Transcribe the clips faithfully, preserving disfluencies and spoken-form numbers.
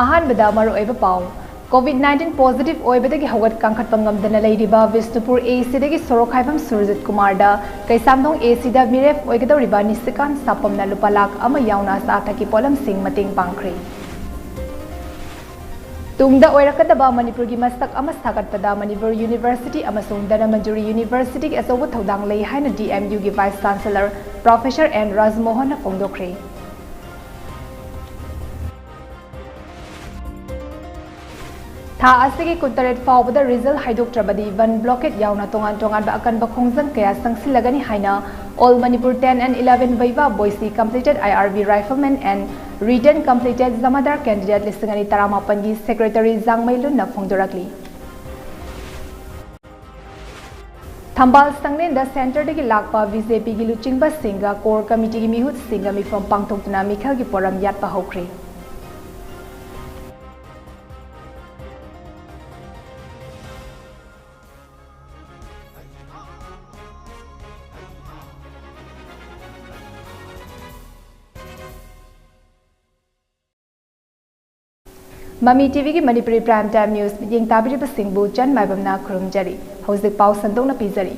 ꯑꯍꯥꯟꯕꯗ ꯃꯔꯨꯑꯣꯏꯕ ꯄꯥꯎ꯫ COVID nineteen positive ꯑꯣꯏꯕꯗꯒꯤ ꯍꯧꯒꯠ ꯀꯥꯡꯈꯠꯄ ꯉꯝꯗꯅ ꯂꯩꯔꯤꯕ ꯕꯤꯁꯅꯨꯄꯨꯔ ACꯗꯒꯤ ꯁꯣꯔꯣꯛꯈꯥꯏꯕꯝ ꯁꯨꯔꯖꯤꯠ ꯀꯨꯃꯥꯔꯗ ꯀꯩꯁꯥꯝꯊꯣꯡ ACꯗ ꯃꯤꯔꯦꯞ ꯑꯣꯏꯒꯗꯧꯔꯤꯕ ꯅꯤꯁꯤꯀꯥꯟ ꯁꯥꯄꯝꯅ ꯂꯨꯄꯥ ꯂꯥꯈ ꯑꯃ ꯌꯥꯎꯅ ꯑꯆꯥ ꯑꯊꯛꯀꯤ ꯄꯣꯠꯂꯝꯁꯤꯡ ꯃꯇꯦꯡ ꯄꯥꯡꯈ꯭ꯔꯦ꯫ ꯇꯨꯡꯗ ꯑꯣꯏꯔꯛꯀꯗꯕ ꯃꯅꯤꯄꯨꯔꯒꯤ ꯃꯁꯛ ꯑꯃ ꯁꯥꯒꯠꯄꯗ ꯃꯅꯤꯄꯨꯔ University ꯑꯃꯁꯨꯡ ꯙꯅꯃꯟꯖꯨꯔꯤ Universityꯒꯤ ꯑꯆꯧꯕ ꯊꯧꯗꯥꯡ ꯂꯩ ꯍꯥꯏꯅ DMUꯒꯤ Vice Chancellor Professor N ꯔꯥꯖꯃꯣꯍꯟꯅ ꯐꯣꯡꯗꯣꯛꯈ꯭ꯔꯦ꯫ ꯊꯥ ꯑꯁꯤꯒꯤ ꯀꯨꯟꯇꯔꯦꯠ ꯐꯥꯎꯕꯗ result ꯍꯥꯏꯗꯣꯛꯇ꯭ꯔꯕꯗꯤ ꯕꯟ blockade ꯌꯥꯎꯅ ꯇꯣꯉꯥꯟ ꯇꯣꯉꯥꯟꯕ ꯑꯀꯟꯕ ꯈꯣꯡꯖꯪ ꯀꯌꯥ ꯆꯪꯁꯤꯜꯂꯒꯅꯤ ꯍꯥꯏꯅ All Manipur ten and eleven Viva Boise completed IRB rifleman and written completed Jamadar candidate ꯂꯤꯁꯤꯡ ꯑꯅꯤ ꯇꯔꯥꯃꯥꯄꯟꯒꯤ Secretary ꯖꯥꯡꯃꯩꯂꯨꯟꯅ ꯐꯣꯡꯗꯣꯔꯛꯂꯤ꯫ ꯊꯝꯕꯥꯜ ꯁꯪꯂꯦꯟꯗ centreꯗꯒꯤ ꯂꯥꯛꯄ BJPꯒꯤ ꯂꯨꯆꯤꯡꯕꯁꯤꯡꯒ Core Committeeꯒꯤ ꯃꯤꯍꯨꯠꯁꯤꯡꯒ ꯃꯤꯐꯝ ꯄꯥꯡꯊꯣꯛꯇꯨꯅ ꯃꯤꯈꯜꯒꯤ ꯄꯣꯔꯝ ꯌꯥꯠꯄ ꯍꯧꯈ꯭ꯔꯦ꯫ ꯃꯃꯤ TVꯒꯤ Manipuri Prime Time News ꯃꯤꯠꯌꯦꯡ ꯇꯥꯕꯤꯔꯤꯕꯁꯤꯡꯕꯨ ꯆꯟ ꯃꯥꯏꯕꯝꯅ ꯈꯨꯔꯨꯝꯖꯔꯤ꯫ ꯍꯧꯖꯤꯛ ꯄꯥꯎ ꯁꯟꯗꯣꯛꯅ ꯄꯤꯖꯔꯤ꯫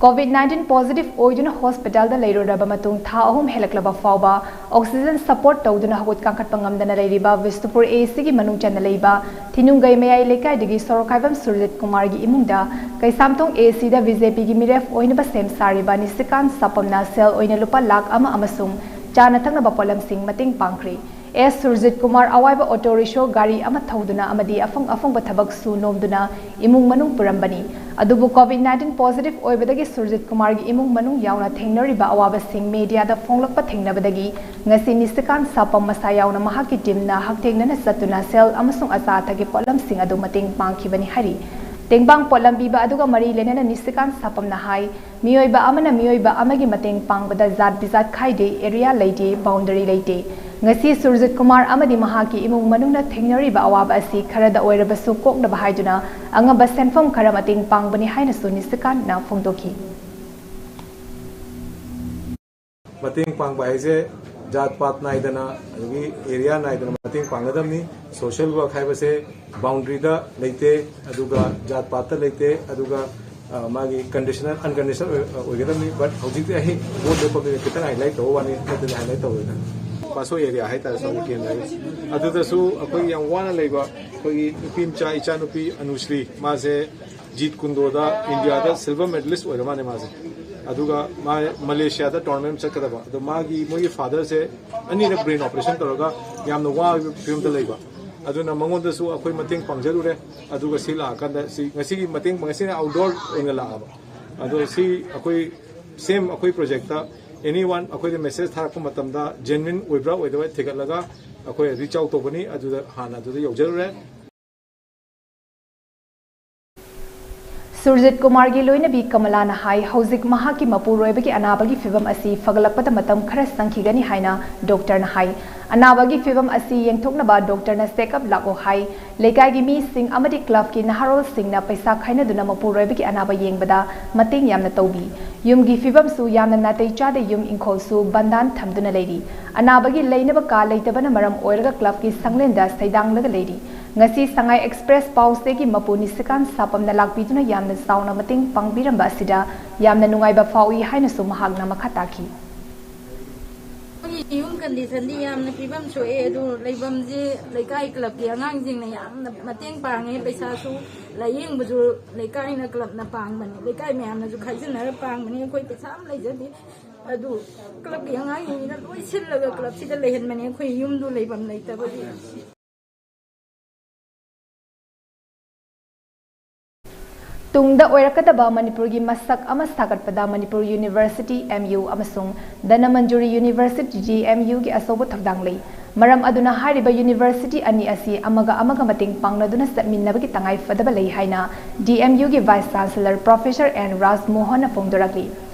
COVID nineteen positive ꯑꯣꯏꯗꯨꯅ hospitalꯗ ꯂꯩꯔꯨꯔꯕ ꯃꯇꯨꯡ ꯊꯥ ꯑꯍꯨꯝ ꯍꯦꯜꯂꯛꯂꯕ ꯐꯥꯎꯕ oxygen support ꯇꯧꯗꯨꯅ ꯍꯧꯒꯠ ꯀꯥꯡꯈꯠꯄ ꯉꯝꯗꯅ ꯂꯩꯔꯤꯕ ꯕꯤꯁꯅꯨꯄꯨꯔ ACꯒꯤ ꯃꯅꯨꯡ ꯆꯟꯅ ꯂꯩꯕ ꯊꯤꯅꯨꯡꯒꯩ ꯃꯌꯥꯏ ꯂꯩꯀꯥꯏꯗꯒꯤ ꯁꯣꯔꯣꯛꯈꯥꯏꯕꯝ ꯁꯨꯔꯖꯤꯠ ꯀꯨꯃꯥꯔꯒꯤ ꯏꯃꯨꯡꯗ ꯀꯩꯁꯥꯝꯊꯣꯡ ACꯗ BJPꯒꯤ ꯃꯤꯔꯦꯞ ꯑꯣꯏꯅꯕ ꯁꯦꯝ ꯁꯥꯔꯤꯕ ꯅꯤꯁꯤꯀꯥꯟ ꯁꯥꯄꯝꯅ ꯁꯦꯜ ꯑꯣꯏꯅ ꯂꯨꯄꯥ ꯂꯥꯈ ꯑꯃ ꯑꯃꯁꯨꯡ ꯆꯥꯅ ꯊꯛꯅꯕ ꯄꯣꯠꯂꯝꯁꯤꯡ ꯃꯇꯦꯡ ꯄꯥꯡꯈ꯭ꯔꯦ꯫ ꯑꯦꯁ ꯁꯨꯔꯖꯤꯠ ꯀꯨꯃꯥꯔ ꯑꯋꯥꯏꯕ auto rickshaw ꯒꯥꯔꯤ ꯑꯃ ꯊꯧꯗꯨꯅ ꯑꯃꯗꯤ ꯑꯐꯪ ꯑꯐꯪꯕ ꯊꯕꯛ ꯁꯨ ꯅꯣꯝꯗꯨꯅ ꯏꯃꯨꯡ ꯃꯅꯨꯡ ꯄꯨꯔꯝꯕꯅꯤ꯫ ꯑꯗꯨꯕꯨ COVID nineteen positive ꯑꯣꯏꯕꯗꯒꯤ ꯁꯨꯔꯖꯤꯠ ꯀꯨꯃꯥꯔꯒꯤ ꯏꯃꯨꯡ ꯃꯅꯨꯡ ꯌꯥꯎꯅ ꯊꯦꯡꯅꯔꯤꯕ ꯑꯋꯥꯕꯁꯤꯡ mediaꯗ ꯐꯣꯡꯂꯛꯄ ꯊꯦꯡꯅꯕꯗꯒꯤ ꯉꯁꯤ ꯅꯤꯁꯤꯀꯥꯟ ꯁꯥꯄꯝ ꯃꯁꯥ ꯌꯥꯎꯅ ꯃꯍꯥꯛꯀꯤ teamꯅ ꯍꯛꯊꯦꯡꯅꯅ ꯆꯠꯇꯨꯅ ꯁꯦꯜ ꯑꯃꯁꯨꯡ ꯑꯆꯥ ꯑꯊꯛꯀꯤ ꯄꯣꯠꯂꯝꯁꯤꯡ ꯑꯗꯨ ꯃꯇꯦꯡ ꯄꯥꯡꯈꯤꯕꯅꯤ ꯍꯥꯏꯔꯤ꯫ ꯇꯦꯡꯕꯥꯡ ꯄꯣꯠꯂꯝ ꯄꯤꯕ ꯑꯗꯨꯒ ꯃꯔꯤ ꯂꯩꯅꯅ ꯅꯤꯁꯤꯀꯥꯟ ꯁꯥꯄꯝꯅ ꯍꯥꯏ, ꯃꯤꯑꯣꯏꯕ ꯑꯃꯅ ꯃꯤꯑꯣꯏꯕ ꯑꯃꯒꯤ ꯃꯇꯦꯡ ꯄꯥꯡꯕꯗ ꯖꯥꯠ ꯕꯤꯖꯥꯠ ꯈꯥꯏꯗꯦ, area ꯂꯩꯇꯦ, boundary ꯂꯩꯇꯦ꯫ ꯉꯁꯤ ꯁꯨꯔꯖꯤꯠ ꯀꯨꯃꯥꯔ ꯑꯃꯗꯤ ꯃꯍꯥꯛꯀꯤ ꯏꯃꯨꯡ ꯃꯅꯨꯡꯅ ꯊꯦꯡꯅꯔꯤꯕ ꯑꯋꯥꯕ ꯑꯁꯤ ꯈꯔꯗ ꯑꯣꯏꯔꯕꯁꯨ ꯀꯣꯛꯅꯕ ꯍꯥꯏꯗꯨꯅ ꯑꯉꯝꯕ ꯁꯦꯟꯐꯝ ꯈꯔ ꯃꯇꯦꯡ ꯄꯥꯡꯕꯅꯤ ꯍꯥꯏꯅꯁꯨ ꯅꯤꯁꯤꯀꯥꯟꯅ ꯐꯣꯡꯗꯣꯛꯈꯤ꯫ ꯃꯇꯦꯡ ꯄꯥꯡꯕ ꯍꯥꯏꯁꯦ ꯖꯥꯠ ꯄꯥꯠ ꯅꯥꯏꯗꯅ, ꯑꯗꯒꯤ ꯑꯦꯔꯤꯌꯥ ꯅꯥꯏꯗꯅ ꯃꯇꯦꯡ ꯄꯥꯡꯒꯗꯕꯅꯤ꯫ ꯁꯣꯁꯤꯌꯦꯜ ꯋꯥꯔꯛ ꯍꯥꯏꯕꯁꯦ ꯕꯥꯎꯟꯗꯔꯤꯗ ꯂꯩꯇꯦ, ꯑꯗꯨꯒ ꯖꯥꯠ ꯄꯥꯠꯇ ꯂꯩꯇꯦ, ꯑꯗꯨꯒ ꯑ, ꯃꯥꯒꯤ ꯀꯟꯗꯤꯁꯅꯦꯜ ꯑꯟꯀꯟꯗꯤꯁꯅꯦꯜ ꯑꯣꯏꯒꯗꯕꯅꯤ꯫ ꯕꯠ ꯍꯧꯖꯤꯛꯇꯤ ꯑꯩ ꯚꯣꯠ ꯂꯦꯞꯄꯒꯤ ꯈꯤꯇꯪ ꯍꯥꯏꯂꯥꯏꯠ ꯇꯧꯕ ꯋꯥꯅꯤ, ꯅꯠꯇ꯭ꯔꯗꯤ ꯍꯥꯏꯂꯥꯏꯠ ꯇꯧꯔꯣꯏꯗ꯫ ꯄꯥꯁꯣ ꯑꯦꯔꯤꯌꯥ ꯍꯥꯏꯇꯥꯔꯦ, ꯁꯣꯝꯒꯤ ꯀꯦꯟꯗ꯭ꯔꯒꯤ, ꯑꯗꯨꯗꯁꯨ ꯑꯩꯈꯣꯏ ꯌꯥꯝ ꯋꯥꯅ ꯂꯩꯕ ꯑꯩꯈꯣꯏꯒꯤ ꯅꯨꯄꯤ ꯃꯆꯥ, ꯏꯆꯥ ꯅꯨꯄꯤ ꯑꯅꯨꯁ꯭ꯔꯤ, ꯃꯥꯁꯦ ꯖꯤꯠ ꯀꯨꯟꯗꯣꯗ ꯏꯟꯗꯤꯌꯥꯗ ꯁꯤꯜꯚꯔ ꯃꯦꯗꯂꯤꯁ ꯑꯣꯏꯔ ꯃꯥꯅꯦ ꯃꯥꯁꯦ꯫ ꯑꯗꯨꯒ ꯃꯥ ꯃꯂꯦꯁꯤꯌꯥꯗ ꯇꯣꯔꯅꯥꯃꯦꯟ ꯆꯠꯀꯗꯕ, ꯑꯗꯣ ꯃꯥꯒꯤ, ꯃꯣꯏꯒꯤ ꯐꯥꯗꯔꯁꯦ ꯑꯅꯤꯔꯛ ꯕ꯭ꯔꯦꯟ ꯑꯣꯄꯔꯦꯁꯟ ꯇꯧꯔꯒ ꯌꯥꯝꯅ ꯋꯥꯕ ꯐꯤꯕꯝꯗ ꯂꯩꯕ꯫ ꯑꯗꯨꯅ ꯃꯉꯣꯟꯗꯁꯨ ꯑꯩꯈꯣꯏ ꯃꯇꯦꯡ ꯄꯥꯡꯖꯔꯨꯔꯦ꯫ ꯑꯗꯨꯒ ꯁꯤ ꯂꯥꯛꯑꯀꯥꯟꯗ ꯁꯤ ꯉꯁꯤꯒꯤ ꯃꯇꯦꯡ, ꯉꯁꯤꯅ ꯑꯥꯎꯠꯗꯣꯔ ꯑꯣꯏꯅ ꯂꯥꯛꯑꯕ꯫ ꯑꯗꯣ ꯁꯤ ꯑꯩꯈꯣꯏ ꯁꯦꯝ ꯑꯩꯈꯣꯏ ꯄ꯭ꯔꯣꯖꯦꯛꯇ ꯑꯦꯅꯤ ꯋꯥꯟ ꯑꯩꯈꯣꯏꯗ ꯃꯦꯁꯦꯖ ꯊꯥꯔꯛꯄ ꯃꯇꯝꯗ ꯖꯦꯟꯋꯤꯟ ꯑꯣꯏꯕ꯭ꯔꯥ ꯑꯣꯏꯗꯕ꯭ꯔꯥ ꯊꯤꯒꯠꯂꯒ ꯑꯩꯈꯣꯏ ꯔꯤꯆ ꯑꯥꯎꯠ ꯇꯧꯒꯅꯤ꯫ ꯑꯗꯨꯗ ꯍꯥꯟꯅ ꯑꯗꯨꯗ ꯌꯧꯖꯔꯨꯔꯦ꯫ ꯁꯨꯔꯖꯤꯠ ꯀꯨꯃꯥꯔꯒꯤ ꯂꯣꯏꯅꯕꯤ ꯀꯃꯂꯥꯅ ꯍꯥꯏ, ꯍꯧꯖꯤꯛ ꯃꯍꯥꯛꯀꯤ ꯃꯄꯨꯔꯣꯏꯕꯒꯤ ꯑꯅꯥꯕꯒꯤ ꯐꯤꯚꯝ ꯑꯁꯤ ꯐꯒꯠꯂꯛꯄꯗ ꯃꯇꯝ ꯈꯔ ꯆꯪꯈꯤꯒꯅꯤ ꯍꯥꯏꯅ ꯗꯣꯛꯇꯔꯅ ꯍꯥꯏ꯫ ꯑꯅꯥꯕꯒꯤ ꯐꯤꯚꯝ ꯑꯁꯤ ꯌꯦꯡꯊꯣꯛꯅꯕ ꯗꯣꯛꯇꯔꯅ ꯆꯦꯛꯑꯞ ꯂꯥꯛꯑꯣ ꯍꯥꯏ꯫ ꯂꯩꯀꯥꯏꯒꯤ ꯃꯤꯁꯤꯡ ꯑꯃꯗꯤ ꯀ꯭ꯂꯕꯀꯤ ꯅꯍꯥꯔꯣꯜꯁꯤꯡꯅ ꯄꯩꯁꯥ ꯈꯥꯏꯅꯗꯨꯅ ꯃꯄꯨꯔꯣꯏꯕꯒꯤ ꯑꯅꯥꯕ ꯌꯦꯡꯕꯗ ꯃꯇꯦꯡ ꯌꯥꯝꯅ ꯇꯧꯕꯤ꯫ ꯌꯨꯝꯒꯤ ꯐꯤꯚꯝꯁꯨ ꯌꯥꯝꯅ ꯅꯥꯇꯩ ꯆꯥꯗꯦ, ꯌꯨꯝ ꯏꯪꯈꯣꯜꯁꯨ ꯕꯟꯗꯥꯟ ꯊꯝꯗꯨꯅ ꯂꯩꯔꯤ꯫ ꯑꯅꯥꯕꯒꯤ ꯂꯩꯅꯕ ꯀꯥ ꯂꯩꯇꯕꯅ ꯃꯔꯝ ꯑꯣꯏꯔꯒ ꯀ꯭ꯂꯕꯀꯤ ꯁꯪꯂꯦꯟꯗ ꯁꯩꯗꯥꯡꯂꯒ ꯂꯩꯔꯤ꯫ ꯉꯁꯤ ꯁꯉꯥꯏ ꯑꯦꯛꯁꯄ꯭ꯔꯦꯁ ꯄꯥꯎꯆꯦꯒꯤ ꯃꯄꯨ ꯅꯤꯁꯤꯀꯥꯟ ꯁꯥꯄꯝꯅ ꯂꯥꯛꯄꯤꯗꯨꯅ ꯌꯥꯝꯅ ꯆꯥꯎꯅ ꯃꯇꯦꯡ ꯄꯥꯡꯕꯤꯔꯝꯕ ꯑꯁꯤꯗ ꯌꯥꯝꯅ ꯅꯨꯡꯉꯥꯏꯕ ꯐꯥꯎꯏ ꯍꯥꯏꯅꯁꯨ ꯃꯍꯥꯛꯅ ꯃꯈꯥ ꯇꯥꯈꯤ꯫ ꯑꯩꯈꯣꯏꯒꯤ ꯌꯨꯝ ꯀꯟꯗꯤꯁꯟꯗꯤ ꯌꯥꯝꯅ ꯐꯤꯕꯝ ꯁꯣꯛꯑꯦ, ꯑꯗꯨ ꯂꯩꯐꯝꯁꯦ ꯂꯩꯀꯥꯏ ꯀ꯭ꯂꯕꯀꯤ ꯑꯉꯥꯡꯁꯤꯡꯅ ꯌꯥꯝꯅ ꯃꯇꯦꯡ ꯄꯥꯡꯉꯦ꯫ ꯄꯩꯁꯥꯁꯨ, ꯂꯥꯏꯌꯦꯡꯕꯁꯨ ꯂꯩꯀꯥꯏꯅ ꯀ꯭ꯂꯕꯅ ꯄꯥꯡꯕꯅꯤ, ꯂꯩꯀꯥꯏ ꯃꯌꯥꯝꯅꯁꯨ ꯈꯥꯏꯖꯤꯟꯅꯔ ꯄꯥꯡꯕꯅꯤ꯫ ꯑꯩꯈꯣꯏ ꯄꯩꯁꯥ ꯑꯃ ꯂꯩꯖꯗꯦ, ꯑꯗꯨ ꯀ꯭ꯂꯕꯀꯤ ꯑꯉꯥꯡꯁꯤꯡꯁꯤꯅ ꯂꯣꯏ ꯁꯤꯜꯂꯒ ꯀ꯭ꯂꯕꯁꯤꯗ ꯂꯩꯍꯟꯕꯅꯤ꯫ ꯑꯩꯈꯣꯏ ꯌꯨꯝꯗꯨ ꯂꯩꯐꯝ ꯂꯩꯇꯕꯒꯤ꯫ ꯇꯨꯡꯗ ꯑꯣꯏꯔꯛꯀꯗꯕ ꯃꯅꯤꯄꯨꯔꯒꯤ ꯃꯁꯛ ꯑꯃ ꯁꯥꯒꯠꯄꯗ ꯃꯅꯤꯄꯨꯔ ꯌꯨꯅꯤꯚꯔꯁꯤꯇꯤ, ꯑꯦꯝ ꯌꯨ, ꯑꯃꯁꯨꯡ ꯙꯅꯃꯟꯖꯨꯔꯤ ꯌꯨꯅꯤꯚꯔꯁꯤꯇꯤ, ꯗꯤ ꯑꯦꯝ ꯌꯨꯒꯤ ꯑꯆꯧꯕ ꯊꯧꯗꯥꯡ ꯂꯩ꯫ ꯃꯔꯝ ꯑꯗꯨꯅ ꯍꯥꯏꯔꯤꯕ ꯌꯨꯅꯤꯚꯔꯁꯤꯇꯤ ꯑꯅꯤ ꯑꯁꯤ ꯑꯃꯒ ꯑꯃꯒ ꯃꯇꯦꯡ ꯄꯥꯡꯅꯗꯨꯅ ꯆꯠꯃꯤꯟꯅꯕꯒꯤ ꯇꯉꯥꯏ ꯐꯗꯕ ꯂꯩ ꯍꯥꯏꯅ ꯗꯤ ꯑꯦꯝ ꯌꯨꯒꯤ ꯚꯥꯏꯁ ꯆꯥꯟꯁꯦꯂꯔ ꯄ꯭ꯔꯣꯐꯦꯁꯔ ꯑꯦꯟ ꯔꯥꯖꯃꯣꯍꯟꯅ ꯐꯣꯡꯗꯣꯔꯛꯂꯤ꯫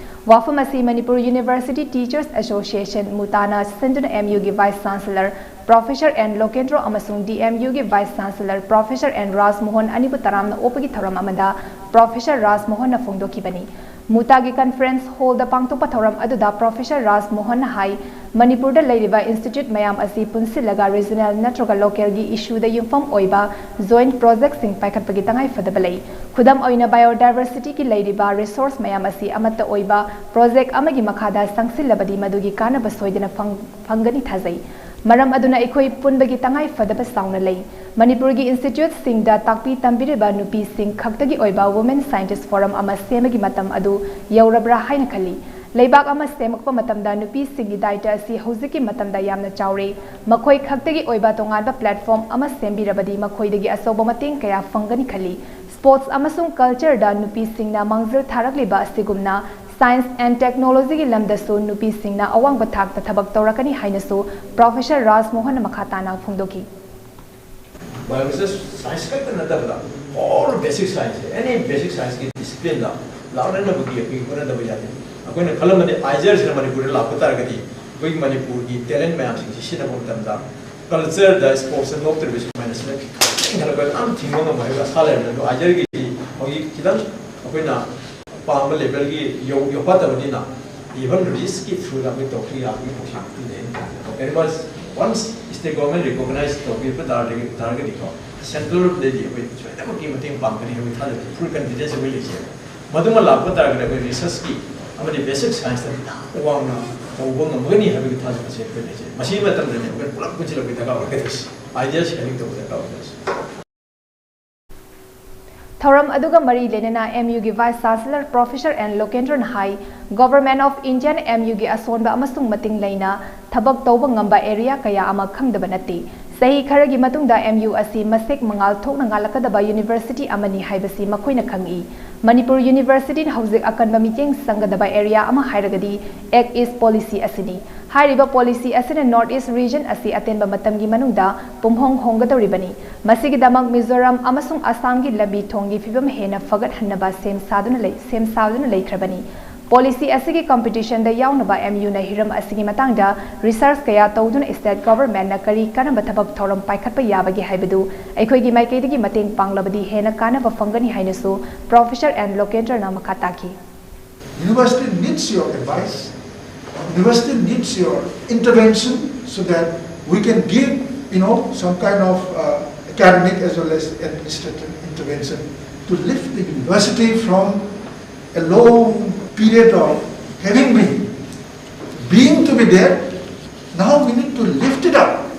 ꯋꯥꯐꯝ ꯑꯁꯤ ꯃꯅꯤꯄꯨꯔ ꯌꯨꯅꯤꯚꯔꯁꯤꯇꯤ ꯇꯤꯆꯔꯁ ꯑꯦꯁꯣꯁꯤꯌꯦꯁꯟ, ꯃꯨꯇꯥꯅ ꯁꯤꯟꯗꯨꯅ ꯑꯦꯝ ꯌꯨꯒꯤ ꯚꯥꯏꯁ ꯆꯥꯟꯁꯦꯂꯔ ꯄ꯭ꯔꯣꯐꯦꯁꯔ ꯑꯦꯟ ꯂꯣꯀꯦꯟꯗ꯭ꯔꯣ ꯑꯃꯁꯨꯡ ꯗꯤ ꯑꯦꯝ ꯌꯨꯒꯤ ꯚꯥꯏꯁ ꯆꯥꯟꯁꯦꯂꯔ ꯄ꯭ꯔꯣꯐꯦꯁꯔ ꯑꯦꯟ ꯔꯥꯖꯃꯣꯍꯟ ꯑꯅꯤꯕꯨ ꯇꯔꯥꯝꯅ ꯑꯣꯛꯄꯒꯤ ꯊꯧꯔꯝ ꯑꯃꯗ ꯄ꯭ꯔꯣꯐꯦꯁꯔ ꯔꯥꯖꯃꯣꯍꯟꯅ ꯐꯣꯡꯗꯣꯛꯈꯤꯕꯅꯤ꯫ ꯃꯨꯇꯥꯒꯤ ꯀꯟꯐꯔꯦꯟꯁ ꯍꯣꯜꯗ ꯄꯥꯡꯊꯣꯛꯄ ꯊꯧꯔꯝ ꯑꯗꯨꯗ ꯄ꯭ꯔꯣꯐꯦꯁꯔ ꯔꯥꯖ ꯃꯣꯍꯟꯅ ꯍꯥꯏ, ꯃꯅꯤꯄꯨꯔꯗ ꯂꯩꯔꯤꯕ ꯏꯟꯁꯇꯤꯇ꯭ꯌꯨꯠ ꯃꯌꯥꯝ ꯑꯁꯤ ꯄꯨꯟꯁꯤꯜꯂꯒ ꯔꯤꯖꯅꯦꯜ ꯅꯠꯇ꯭ꯔꯒ ꯂꯣꯀꯦꯜꯒꯤ ꯏꯁꯨꯗ ꯌꯨꯝꯐꯝ ꯑꯣꯏꯕ ꯖꯣꯏꯟꯠ ꯄ꯭ꯔꯣꯖꯦꯛꯁꯤꯡ ꯄꯥꯏꯈꯠꯄꯒꯤ ꯇꯉꯥꯏꯐꯗꯕ ꯂꯩ꯫ ꯈꯨꯗꯝ ꯑꯣꯏꯅ, ꯕꯥꯏꯑꯣꯗꯥꯏꯕꯔꯁꯤꯇꯤꯒꯤ ꯂꯩꯔꯤꯕ ꯔꯤꯁꯣꯔꯁ ꯃꯌꯥꯝ ꯑꯁꯤ ꯑꯃꯠꯇ ꯑꯣꯏꯕ ꯄ꯭ꯔꯣꯖꯦꯛ ꯑꯃꯒꯤ ꯃꯈꯥꯗ ꯆꯪꯁꯤꯜꯂꯕꯗꯤ ꯃꯗꯨꯒꯤ ꯀꯥꯟꯅꯕ ꯁꯣꯏꯗꯅ ꯐꯪ-, ꯐꯪꯒꯅꯤ ꯊꯥꯖꯩ꯫ ꯃꯔꯝ ꯑꯗꯨꯅ ꯑꯩꯈꯣꯏ ꯄꯨꯟꯕꯒꯤ ꯇꯉꯥꯏ ꯐꯗꯕ ꯆꯥꯎꯅ ꯂꯩ꯫ ꯃꯅꯤꯄꯨꯔꯒꯤ ꯏꯟꯁꯇꯤꯇ꯭ꯌꯨꯠꯁꯤꯡꯗ ꯇꯥꯛꯄꯤ ꯇꯝꯕꯤꯔꯤꯕ ꯅꯨꯄꯤꯁꯤꯡ ꯈꯛꯇꯒꯤ ꯑꯣꯏꯕ Women Scientist Forum ꯑꯃ ꯁꯦꯝꯕꯒꯤ ꯃꯇꯝ ꯑꯗꯨ ꯌꯧꯔꯕ꯭ꯔꯥ ꯍꯥꯏꯅ ꯈꯜꯂꯤ꯫ ꯂꯩꯕꯥꯛ ꯑꯃ ꯁꯦꯝꯃꯛꯄ ꯃꯇꯝꯗ ꯅꯨꯄꯤꯁꯤꯡꯒꯤ ꯗꯥꯏꯇ ꯑꯁꯤ ꯍꯧꯖꯤꯛꯀꯤ ꯃꯇꯝꯗ ꯌꯥꯝꯅ ꯆꯥꯎꯔꯦ꯫ ꯃꯈꯣꯏ ꯈꯛꯇꯒꯤ ꯑꯣꯏꯕ ꯇꯣꯉꯥꯟꯕ ꯄ꯭ꯂꯦꯠꯐꯣꯔꯝ ꯑꯃ ꯁꯦꯝꯕꯤꯔꯕꯗꯤ ꯃꯈꯣꯏꯗꯒꯤ ꯑꯆꯧꯕ ꯃꯇꯦꯡ ꯀꯌꯥ ꯐꯪꯒꯅꯤ ꯈꯜꯂꯤ꯫ ꯁ꯭ꯄꯣꯔꯠꯁ ꯑꯃꯁꯨꯡ ꯀꯜꯆꯔꯗ ꯅꯨꯄꯤꯁꯤꯡꯅ ꯃꯥꯡꯖꯤꯜ ꯊꯥꯔꯛꯂꯤꯕ ꯑꯁꯤꯒꯨꯝꯅ Science and Technologyꯒꯤ ꯂꯝꯗꯁꯨ ꯅꯨꯄꯤꯁꯤꯡꯅ ꯑꯋꯥꯡꯕ ꯊꯥꯛꯇ ꯊꯕꯛ ꯇꯧꯔꯛꯀꯅꯤ ꯍꯥꯏꯅꯁꯨ ꯄ꯭ꯔꯣꯐꯦꯁꯔ ꯔꯥꯖ ꯃꯣꯍꯟꯅ ꯃꯈꯥ ꯇꯥꯅ ꯐꯣꯡꯗꯣꯛꯈꯤ꯫ ꯕꯥꯏꯑꯣꯂꯣꯖꯤꯁ ꯁꯥꯏꯟꯁ ꯈꯛꯇ ꯅꯠꯇꯕꯗ, ꯑꯣꯜ ꯕꯦꯁꯤꯛ ꯁꯥꯏꯟꯁ, ꯑꯦꯅꯤ ꯕꯦꯁꯤꯛ ꯁꯥꯏꯟꯁꯀꯤ ꯗꯤꯁꯤꯄ꯭ꯂꯤꯟꯗ ꯂꯥꯛꯅꯅꯕꯒꯤ ꯑꯩꯈꯣꯏꯒꯤ ꯍꯣꯠꯅꯗꯕ ꯌꯥꯗꯦ꯫ ꯑꯩꯈꯣꯏꯅ ꯈꯜꯂꯝꯕꯗꯤ ꯑꯥꯏꯖꯔꯁꯤꯅ ꯃꯅꯤꯄꯨꯔꯗ ꯂꯥꯛꯄ ꯇꯥꯔꯒꯗꯤ ꯑꯩꯈꯣꯏꯒꯤ ꯃꯅꯤꯄꯨꯔꯒꯤ ꯇꯦꯂꯦꯟ ꯃꯌꯥꯝꯁꯤꯡꯁꯤ ꯁꯤꯖꯤꯟꯅꯕ ꯃꯇꯝꯗ ꯀꯜꯆꯔꯗ, ꯁ꯭ꯄꯣꯔꯠꯁꯇ ꯅꯣꯞꯇ꯭ꯔꯤꯕ ꯁꯨꯃꯥꯏꯅ ꯁꯤꯅ ꯈꯤꯇꯪ ꯍꯦꯟꯒꯠꯂꯛꯄ ꯌꯥꯝ ꯊꯤꯡꯕ ꯉꯝꯃꯣꯏ ꯍꯥꯏꯕ ꯑꯁꯥ ꯂꯩꯔꯝꯃꯦ꯫ ꯑꯗꯣ ꯑꯥꯏꯖꯔꯒꯤꯗꯤ ꯍꯧꯖꯤꯛ ꯈꯤꯇꯪ ꯑꯩꯈꯣꯏꯅ ꯄꯥꯝꯕ ꯂꯦꯚꯦꯜꯒꯤ ꯌꯧ-, ꯌꯧꯐꯠꯇꯕꯅꯤꯅ, even ꯔꯤꯁꯀꯤ ꯊ꯭ꯔꯨꯗ ꯑꯩꯈꯣꯏ ꯇꯧꯈꯤ ꯌꯥꯕꯒꯤ ꯄꯥꯎꯁꯦ ꯄꯤꯅꯩ꯫ Very much, once state government recognize ꯇꯧꯕꯤꯕ ꯇꯥꯔꯗꯤ, ꯇꯥꯔꯒꯗꯤꯀꯣ, ꯁꯦꯟꯇ꯭ꯔꯦꯜꯗꯗꯤ ꯑꯩꯈꯣꯏ ꯁꯣꯏꯗꯅꯃꯛꯀꯤ ꯃꯇꯦꯡ ꯄꯥꯡꯒꯅꯤ ꯍꯥꯏꯕꯒꯤ ꯊꯥꯖꯕ, ꯐꯨꯜ ꯀꯟꯐꯤꯗꯦꯟꯁ ꯑꯩꯈꯣꯏ ꯂꯩꯖꯩ꯫ ꯃꯗꯨꯃ ꯂꯥꯛꯄ ꯇꯥꯔꯒꯗꯤ ꯑꯩꯈꯣꯏ ꯔꯤꯁꯔꯁꯀꯤ ꯑꯃꯗꯤ ꯕꯦꯁꯤꯛ ꯁꯥꯏꯟꯁꯇ ꯌꯥꯝ ꯋꯥꯡꯅ ꯇꯧꯕ ꯉꯝꯒꯅꯤ ꯍꯥꯏꯕꯒꯤ ꯊꯥꯖꯕꯁꯦ ꯑꯩꯈꯣꯏ ꯂꯩꯖꯩ꯫ ꯃꯁꯤꯒꯤ ꯃꯇꯝꯗꯅꯦ ꯑꯩꯈꯣꯏ ꯄꯨꯂꯞ ꯄꯨꯟꯁꯤꯜꯂꯛꯄꯒꯤ ꯗꯔꯀꯥꯔ ꯑꯣꯏꯒꯗꯣꯏꯁꯦ, ꯑꯥꯏꯗꯤꯌꯥ ꯁꯤꯌꯥꯔꯤꯡ ꯇꯧꯕ ꯗꯔꯀꯥꯔ ꯑꯣꯏꯒꯗꯣꯏꯁꯦ꯫ ꯊꯧꯔꯝ ꯑꯗꯨꯒ ꯃꯔꯤ ꯂꯩꯅꯅ ꯑꯦꯝ ꯌꯨꯒꯤ ꯚꯥꯏꯁ ꯆꯥꯟꯁꯦꯂꯔ ꯄ꯭ꯔꯣꯐꯦꯁꯔ ꯑꯦꯟ ꯂꯣꯀꯦꯟꯗ꯭ꯔꯅ ꯍꯥꯏ, Government of Indiaꯅ ꯑꯦꯝ ꯌꯨꯒꯤ ꯑꯁꯣꯟꯕ ꯑꯃꯁꯨꯡ ꯃꯇꯤꯡ ꯂꯩꯅ ꯊꯕꯛ ꯇꯧꯕ ꯉꯝꯕ ꯑꯦꯔꯤꯌꯥ ꯀꯌꯥ ꯑꯃ ꯈꯪꯗꯕ ꯅꯠꯇꯦ꯫ ꯆꯍꯤ ꯈꯔꯒꯤ ꯃꯇꯨꯡꯗ ꯑꯦꯝ ꯌꯨ ꯑꯁꯤ ꯃꯁꯦꯛ ꯃꯉꯥꯜ ꯊꯣꯛꯅ ꯉꯥꯜꯂꯛꯀꯗꯕ ꯌꯨꯅꯤꯚꯔꯁꯤꯇꯤ ꯑꯃꯅꯤ ꯍꯥꯏꯕꯁꯤ ꯃꯈꯣꯏꯅ ꯈꯪꯏ꯫ ꯃꯅꯤꯄꯨꯔ ꯌꯨꯅꯤꯚꯔꯁꯤꯇꯤꯅ ꯍꯧꯖꯤꯛ ꯑꯀꯟꯕ ꯃꯤꯠꯌꯦꯡ ꯆꯪꯒꯗꯕ ꯑꯦꯔꯤꯌꯥ ꯑꯃ ꯍꯥꯏꯔꯒꯗꯤ Act East ꯄꯣꯂꯤꯁꯤ ꯑꯁꯤꯅꯤ꯫ ꯍꯥꯏꯔꯤꯕ ꯄꯣꯂꯤꯁꯤ ꯑꯁꯤꯅ North East region ꯑꯁꯤ ꯑꯇꯦꯟꯕ ꯃꯇꯝꯒꯤ ꯃꯅꯨꯡꯗ ꯄꯨꯝꯍꯣꯡ ꯍꯣꯡꯒꯗꯧꯔꯤꯕꯅꯤ꯫ ꯃꯁꯤꯒꯤꯗꯃꯛ ꯃꯤꯖꯣꯔꯥꯝ ꯑꯃꯁꯨꯡ ꯑꯁꯥꯝꯒꯤ ꯂꯝꯕꯤ ꯊꯣꯡꯒꯤ ꯐꯤꯕꯝ ꯍꯦꯟꯅ ꯐꯒꯠꯍꯟꯅꯕ ꯁꯦꯝ ꯁꯥꯗꯨꯅ ꯂꯩ-, ꯁꯦꯝ ꯁꯥꯗꯨꯅ ꯂꯩꯈ꯭ꯔꯕꯅꯤ꯫ ꯄꯣꯂꯤꯁꯤ ꯑꯁꯤꯒꯤ ꯀꯝꯄꯤꯇꯤꯁꯟꯗ ꯌꯥꯎꯅꯕ ꯑꯦꯝ ꯌꯨꯅ ꯍꯤꯔꯝ ꯑꯁꯤꯒꯤ ꯃꯇꯥꯡꯗ ꯔꯤꯁꯔꯆ ꯀꯌꯥ ꯇꯧꯗꯨꯅ ꯁ꯭ꯇꯦꯠ ꯒꯚꯔꯟꯃꯦꯟꯠꯅ ꯀꯔꯤ ꯀꯔꯝꯕ ꯊꯕꯛ ꯊꯧꯔꯝ ꯄꯥꯏꯈꯠꯄ ꯌꯥꯕꯒꯦ ꯍꯥꯏꯕꯗꯨ ꯑꯩꯈꯣꯏꯒꯤ ꯃꯥꯏꯀꯩꯗꯒꯤ ꯃꯇꯦꯡ ꯄꯥꯡꯂꯕꯗꯤ ꯍꯦꯟꯅ ꯀꯥꯟꯅꯕ ꯐꯪꯒꯅꯤ ꯍꯥꯏꯅꯁꯨ ꯄ꯭ꯔꯣꯐꯦꯁꯔ ꯑꯦꯟ ꯂꯣꯀꯦꯟꯗ꯭ꯔꯅ ꯃꯈꯥ ꯇꯥꯈꯤ꯫ University needs your advice. University needs your intervention so that we can give, you know, some kind of uh, academic as well as administrative intervention to lift the university from a long period of having been, being to be there. Now we need to lift it up.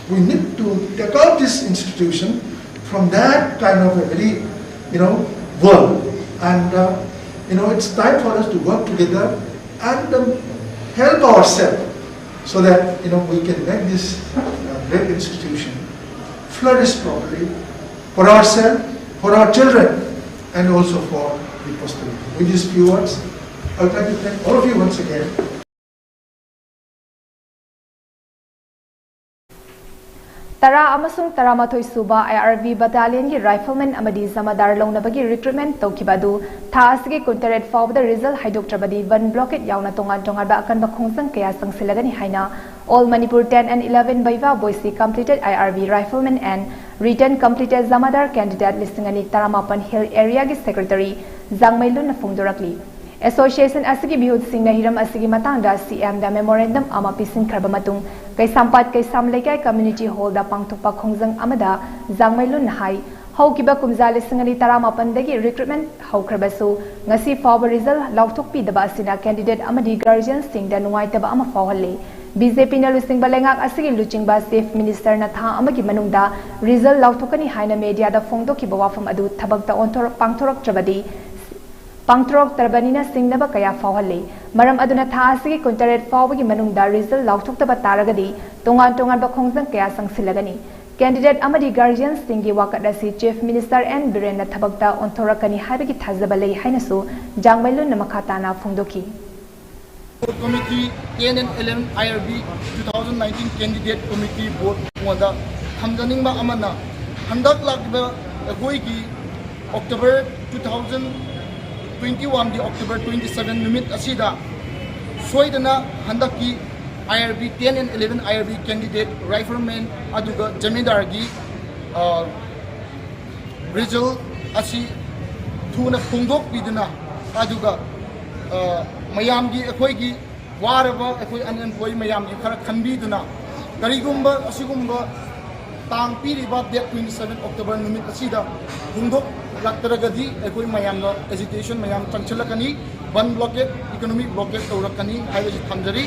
We need to take out this institution from that kind of a very, you know, world. And, uh, you know, it's time for us to work together and um, help ourselves so that, you know, we can make this uh, great institution flourish properly for ourselves, for our children, and also for the posterity. With these few words, I would like to thank all of you once again. ꯇꯔꯥ ꯑꯃꯁꯨꯡ ꯇꯔꯥꯃꯥꯊꯣꯏ ꯁꯨꯕ IRB battalionꯒꯤ rifleman ꯑꯃꯗꯤ ꯖꯃꯥꯗꯥꯔ ꯂꯧꯅꯕꯒꯤ recruitment ꯇꯧꯈꯤꯕ ꯑꯗꯨ ꯊꯥ ꯑꯁꯤꯒꯤ ꯀꯨꯟꯇꯔꯦꯠ ꯐꯥꯎꯕꯗ result ꯍꯥꯏꯗꯣꯛꯇ꯭ꯔꯕꯗꯤ ꯕꯟ blockade ꯌꯥꯎꯅ ꯇꯣꯉꯥꯟ ꯇꯣꯉꯥꯟꯕ ꯑꯀꯟꯕ ꯈꯣꯡꯖꯪ ꯀꯌꯥ ꯆꯪꯁꯤꯜꯂꯒꯅꯤ ꯍꯥꯏꯅ All Manipur ten and eleven Viva Boise completed IRB rifleman and written completed Zamadar candidate ꯂꯤꯁꯤꯡ ꯑꯅꯤ ꯇꯔꯥꯃꯥꯄꯟ Hill Areaꯒꯤ secretary ꯖꯥꯡꯃꯩꯂꯨꯟꯅ ꯐꯣꯡꯗꯣꯔꯛꯂꯤ꯫ Association ꯑꯁꯤꯒꯤ ꯃꯤꯍꯨꯠꯁꯤꯡꯅ ꯍꯤꯔꯝ ꯑꯁꯤꯒꯤ ꯃꯇꯥꯡꯗ CMꯗ memorandum ꯑꯃ ꯄꯤꯁꯤꯟꯈ꯭ꯔꯕ ꯃꯇꯨꯡ ꯀꯩꯁꯥꯝꯄꯥꯠ ꯀꯩꯁꯥꯝ ꯂꯩꯀꯥꯏ community hallꯗ ꯄꯥꯡꯊꯣꯛꯄ ꯈꯣꯡꯖꯪ ꯑꯃꯗ ꯖꯥꯡꯃꯩꯂꯨꯟꯅ ꯍꯥꯏ, ꯍꯧꯈꯤꯕ ꯀꯨꯝꯖꯥ ꯂꯤꯁꯤꯡ ꯑꯅꯤ ꯇꯔꯥꯃꯥꯄꯟꯗꯒꯤ recruitment ꯍꯧꯈ꯭ꯔꯕꯁꯨ ꯉꯁꯤ ꯐꯥꯎꯕ result ꯂꯥꯎꯊꯣꯛꯄꯤꯗꯕ ꯑꯁꯤꯅ candidate ꯑꯃꯗꯤ guardianꯁꯤꯡꯗ ꯅꯨꯡꯉꯥꯏꯇꯕ ꯑꯃ ꯐꯥꯎꯍꯜꯂꯤ꯫ BJPꯅ ꯂꯨꯆꯤꯡꯕ ꯂꯩꯉꯥꯛ ꯑꯁꯤꯒꯤ ꯂꯨꯆꯤꯡꯕ Chief Ministerꯅ ꯊꯥ ꯑꯃꯒꯤ ꯃꯅꯨꯡꯗ result ꯂꯥꯎꯊꯣꯛꯀꯅꯤ ꯍꯥꯏꯅ mediaꯗ ꯐꯣꯡꯗꯣꯛꯈꯤꯕ ꯋꯥꯐꯝ ꯑꯗꯨ ꯊꯕꯛꯇ ꯑꯣꯟꯊꯣꯔꯛ ꯄꯥꯡꯊꯣꯔꯛꯇ꯭ꯔꯕꯗꯤ ꯄꯥꯡꯊꯣꯔꯛꯇ꯭ꯔꯕꯅꯤꯅ ꯆꯤꯡꯅꯕ ꯀꯌꯥ ꯐꯥꯎꯍꯜꯂꯤ꯫ ꯃꯔꯝ ꯑꯗꯨꯅ ꯊꯥ ꯑꯁꯤꯒꯤ ꯀꯨꯟꯇꯔꯦꯠ ꯐꯥꯎꯕꯒꯤ ꯃꯅꯨꯡꯗ result ꯂꯥꯎꯊꯣꯛꯇꯕ ꯇꯥꯔꯒꯗꯤ ꯇꯣꯉꯥꯟ ꯇꯣꯉꯥꯟꯕ ꯈꯣꯡꯖꯪ ꯀꯌꯥ ꯆꯪꯁꯤꯜꯂꯒꯅꯤ꯫ Candidate ꯑꯃꯗꯤ guardianꯁꯤꯡꯒꯤ ꯋꯥꯀꯠ ꯑꯁꯤ Chief Minister N ꯕꯤꯔꯦꯟꯅ ꯊꯕꯛꯇ ꯑꯣꯟꯊꯣꯔꯛꯀꯅꯤ ꯍꯥꯏꯕꯒꯤ ꯊꯥꯖꯕ ꯂꯩ ꯍꯥꯏꯅꯁꯨ ꯖꯥꯡꯃꯩꯂꯨꯟꯅ ꯃꯈꯥ ꯇꯥꯅ ꯐꯣꯡꯗꯣꯛꯈꯤ꯫ Committee ten and eleven IRB two thousand nineteen candidate committee board ꯉꯣꯟꯗ ꯊꯝꯖꯅꯤꯡꯕ ꯑꯃꯅ, ꯍꯟꯗꯛ ꯂꯥꯛꯂꯤꯕ ꯑꯩꯈꯣꯏꯒꯤ October two thousand twenty oneꯒꯤ October twenty seven ꯅꯨꯃꯤꯠ ꯑꯁꯤꯗ ꯁꯣꯏꯗꯅ ꯍꯟꯗꯛꯀꯤ IRB ten and eleven IRB candidate rifleman ꯑꯗꯨꯒ ꯖꯃꯤꯟꯗꯥꯔꯒꯤ result ꯑꯁꯤ ꯊꯨꯅ ꯐꯣꯡꯗꯣꯛꯄꯤꯗꯨꯅ, ꯑꯗꯨꯒ ꯃꯌꯥꯝꯒꯤ, ꯑꯩꯈꯣꯏꯒꯤ ꯋꯥꯔꯕ ꯑꯩꯈꯣꯏ ꯑꯟꯑꯦꯝꯄ꯭ꯂꯣꯏ ꯃꯌꯥꯝꯒꯤ ꯈꯔ ꯈꯟꯕꯤꯗꯨꯅ, ꯀꯔꯤꯒꯨꯝꯕ ꯑꯁꯤꯒꯨꯝꯕ ꯇꯥꯡ ꯄꯤꯔꯤꯕ date twenty seven October ꯅꯨꯃꯤꯠ ꯑꯁꯤꯗ ꯍꯣꯡꯗꯣꯛꯂꯛꯇ꯭ꯔꯒꯗꯤ ꯑꯩꯈꯣꯏ ꯃꯌꯥꯝꯅ ꯑꯦꯖꯤꯇꯦꯁꯟ ꯃꯌꯥꯝ ꯆꯪꯁꯤꯜꯂꯛꯀꯅꯤ, ꯕꯟ ꯕ꯭ꯂꯣꯀꯦꯠ, ꯏꯀꯣꯅꯣꯃꯤꯛ ꯕ꯭ꯂꯣꯀꯦꯠ ꯇꯧꯔꯛꯀꯅꯤ ꯍꯥꯏꯕꯁꯤ ꯊꯝꯖꯔꯤ꯫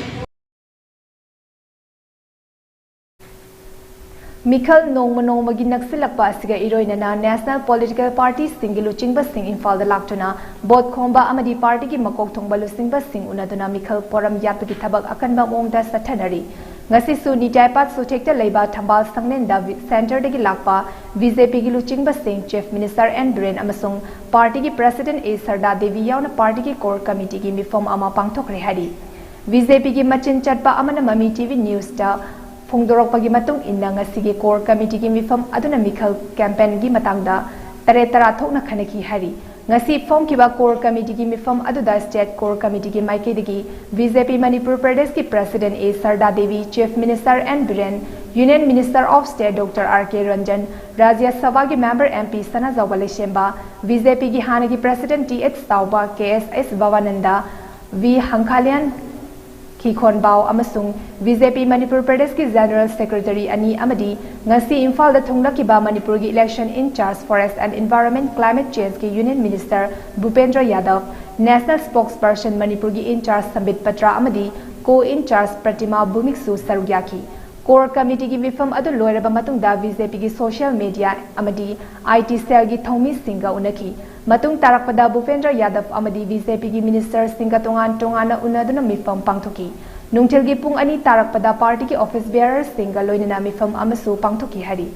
ꯃꯤꯈꯜ ꯅꯣꯡꯃ ꯅꯣꯡꯃꯒꯤ ꯅꯛꯁꯤꯜꯂꯛꯄ ꯑꯁꯤꯒ ꯏꯔꯣꯏꯅꯅ national political partyꯁꯤꯡꯒꯤ ꯂꯨꯆꯤꯡꯕꯁꯤꯡ ꯏꯝꯐꯥꯜꯗ ꯂꯥꯛꯇꯨꯅ ꯚꯣꯠ ꯈꯣꯝꯕ ꯑꯃꯗꯤ ꯄꯥꯔꯇꯤꯒꯤ ꯃꯀꯣꯛ ꯊꯣꯡꯕ ꯂꯨꯆꯤꯡꯕꯁꯤꯡ ꯎꯅꯗꯨꯅ ꯃꯤꯈꯜ ꯄꯣꯔꯝ ꯌꯥꯠꯄꯒꯤ ꯊꯕꯛ ꯑꯀꯟꯕ ꯃꯑꯣꯡꯗ ꯆꯠꯊꯅꯔꯤ꯫ ꯉꯁꯤꯁꯨ ꯅꯤꯇꯥꯏꯄꯥꯠ ꯁꯨꯊꯦꯛꯇ ꯂꯩꯕ ꯊꯝꯕꯥꯜ ꯁꯪꯂꯦꯟꯗ ꯁꯦꯟꯇꯔꯗꯒꯤ ꯂꯥꯛꯄ ꯕꯤ ꯖꯦ ꯄꯤꯒꯤ ꯂꯨꯆꯤꯡꯕꯁꯤꯡ Chief Minister ꯑꯦꯟ ꯕꯤꯔꯦꯟ ꯑꯃꯁꯨꯡ ꯄꯥꯔꯇꯤꯒꯤ President ꯑꯦ ꯁꯔꯗꯥ ꯗꯦꯕꯤ ꯌꯥꯎꯅ ꯄꯥꯔꯇꯤꯒꯤ core committeeꯒꯤ ꯃꯤꯐꯝ ꯑꯃ ꯄꯥꯡꯊꯣꯛꯈ꯭ꯔꯦ ꯍꯥꯏꯔꯤ꯫ ꯕꯤ ꯖꯦ ꯄꯤꯒꯤ ꯃꯆꯤꯟ ꯆꯠꯄ ꯑꯃꯅ ꯃꯃꯤ ꯇꯤ ꯚꯤ ꯅ꯭ꯌꯨꯁꯇ ꯐꯣꯡꯗꯣꯔꯛꯄꯒꯤ ꯃꯇꯨꯡ ꯏꯟꯅ, ꯉꯁꯤꯒꯤ core committeeꯒꯤ ꯃꯤꯐꯝ ꯑꯗꯨꯅ ꯃꯤꯈꯜ campaignꯒꯤ ꯃꯇꯥꯡꯗ ꯇꯔꯦꯠ ꯇꯔꯥ ꯊꯣꯛꯅ ꯈꯟꯅꯈꯤ ꯍꯥꯏꯔꯤ꯫ ꯉꯁꯤ ꯐꯣꯡꯈꯤꯕ core committeeꯒꯤ ꯃꯤꯐꯝ ꯑꯗꯨꯗ state core committeeꯒꯤ ꯃꯥꯏꯀꯩꯗꯒꯤ ꯕꯤ ꯖꯦ ꯄꯤ ꯃꯅꯤꯄꯨꯔ ꯄ꯭ꯔꯗꯦꯁꯀꯤ President A Sarda Devi, Chief Minister N Biren, Union Minister of State Doctor R K Ranjan, Rajya ꯁꯚꯥꯒꯤ member M P Sanajaoba Leishemba, B J ꯄꯤꯒꯤ ꯍꯥꯟꯅꯒꯤ President ꯇꯤ ꯑꯩꯆ ꯆꯥꯎꯕ, ꯀꯦ ꯑꯦꯁ ꯑꯦꯁ ꯚꯕꯥꯅꯟꯗ, ꯚꯤ ꯍꯪꯈꯥꯂꯤꯌꯥꯟ ꯈꯤꯈꯣꯟꯕꯥꯎ ꯑꯃꯁꯨꯡ ꯕꯤ ꯖꯦ ꯄꯤ ꯃꯅꯤꯄꯨꯔ ꯄ꯭ꯔꯗꯦꯁꯀꯤ General Secretary ꯑꯅꯤ ꯑꯃꯗꯤ ꯉꯁꯤ ꯏꯝꯐꯥꯜꯗ ꯊꯨꯡꯂꯈꯤꯕ ꯃꯅꯤꯄꯨꯔꯒꯤ election in charge, forest and environment, climate changeꯀꯤ Union Minister ꯚꯨꯄꯦꯟꯗ꯭ꯔ ꯌꯥꯗꯕ, national spokesperson ꯃꯅꯤꯄꯨꯔꯒꯤ in charge ꯁꯝꯕꯤꯠ ꯄꯇ꯭ꯔꯥ ꯑꯃꯗꯤ co in charge ꯄ꯭ꯔꯇꯤꯃꯥ ꯚꯨꯃꯤꯛꯁꯨ ꯁꯔꯨꯛ ꯌꯥꯈꯤ꯫ Core committeeꯒꯤ ꯃꯤꯐꯝ ꯑꯗꯨ ꯂꯣꯏꯔꯕ ꯃꯇꯨꯡꯗ ꯕꯤ ꯖꯦ ꯄꯤꯒꯤ social media ꯑꯃꯗꯤ ꯑꯥꯏ ꯇꯤ cellꯒꯤ ꯊꯧꯃꯤꯁꯤꯡꯒ ꯎꯅꯈꯤ꯫ ꯃꯇꯨꯡ ꯇꯥꯔꯛꯄꯗ ꯚꯨꯄꯦꯟꯗ꯭ꯔ ꯌꯥꯗꯕ ꯑꯃꯗꯤ ꯕꯤ ꯖꯦ ꯄꯤꯒꯤ ministerꯁꯤꯡꯒ ꯇꯣꯉꯥꯟ ꯇꯣꯉꯥꯟꯅ ꯎꯅꯗꯨꯅ ꯃꯤꯐꯝ ꯄꯥꯡꯊꯣꯛꯈꯤ꯫ ꯅꯨꯡꯊꯤꯜꯒꯤ ꯄꯨꯡ ꯑꯅꯤ ꯇꯥꯔꯛꯄꯗ ꯄꯥꯔꯇꯤꯒꯤ office bearerꯁꯤꯡꯒ ꯂꯣꯏꯅꯅ ꯃꯤꯐꯝ ꯑꯃꯁꯨ ꯄꯥꯡꯊꯣꯛꯈꯤ ꯍꯥꯏꯔꯤ꯫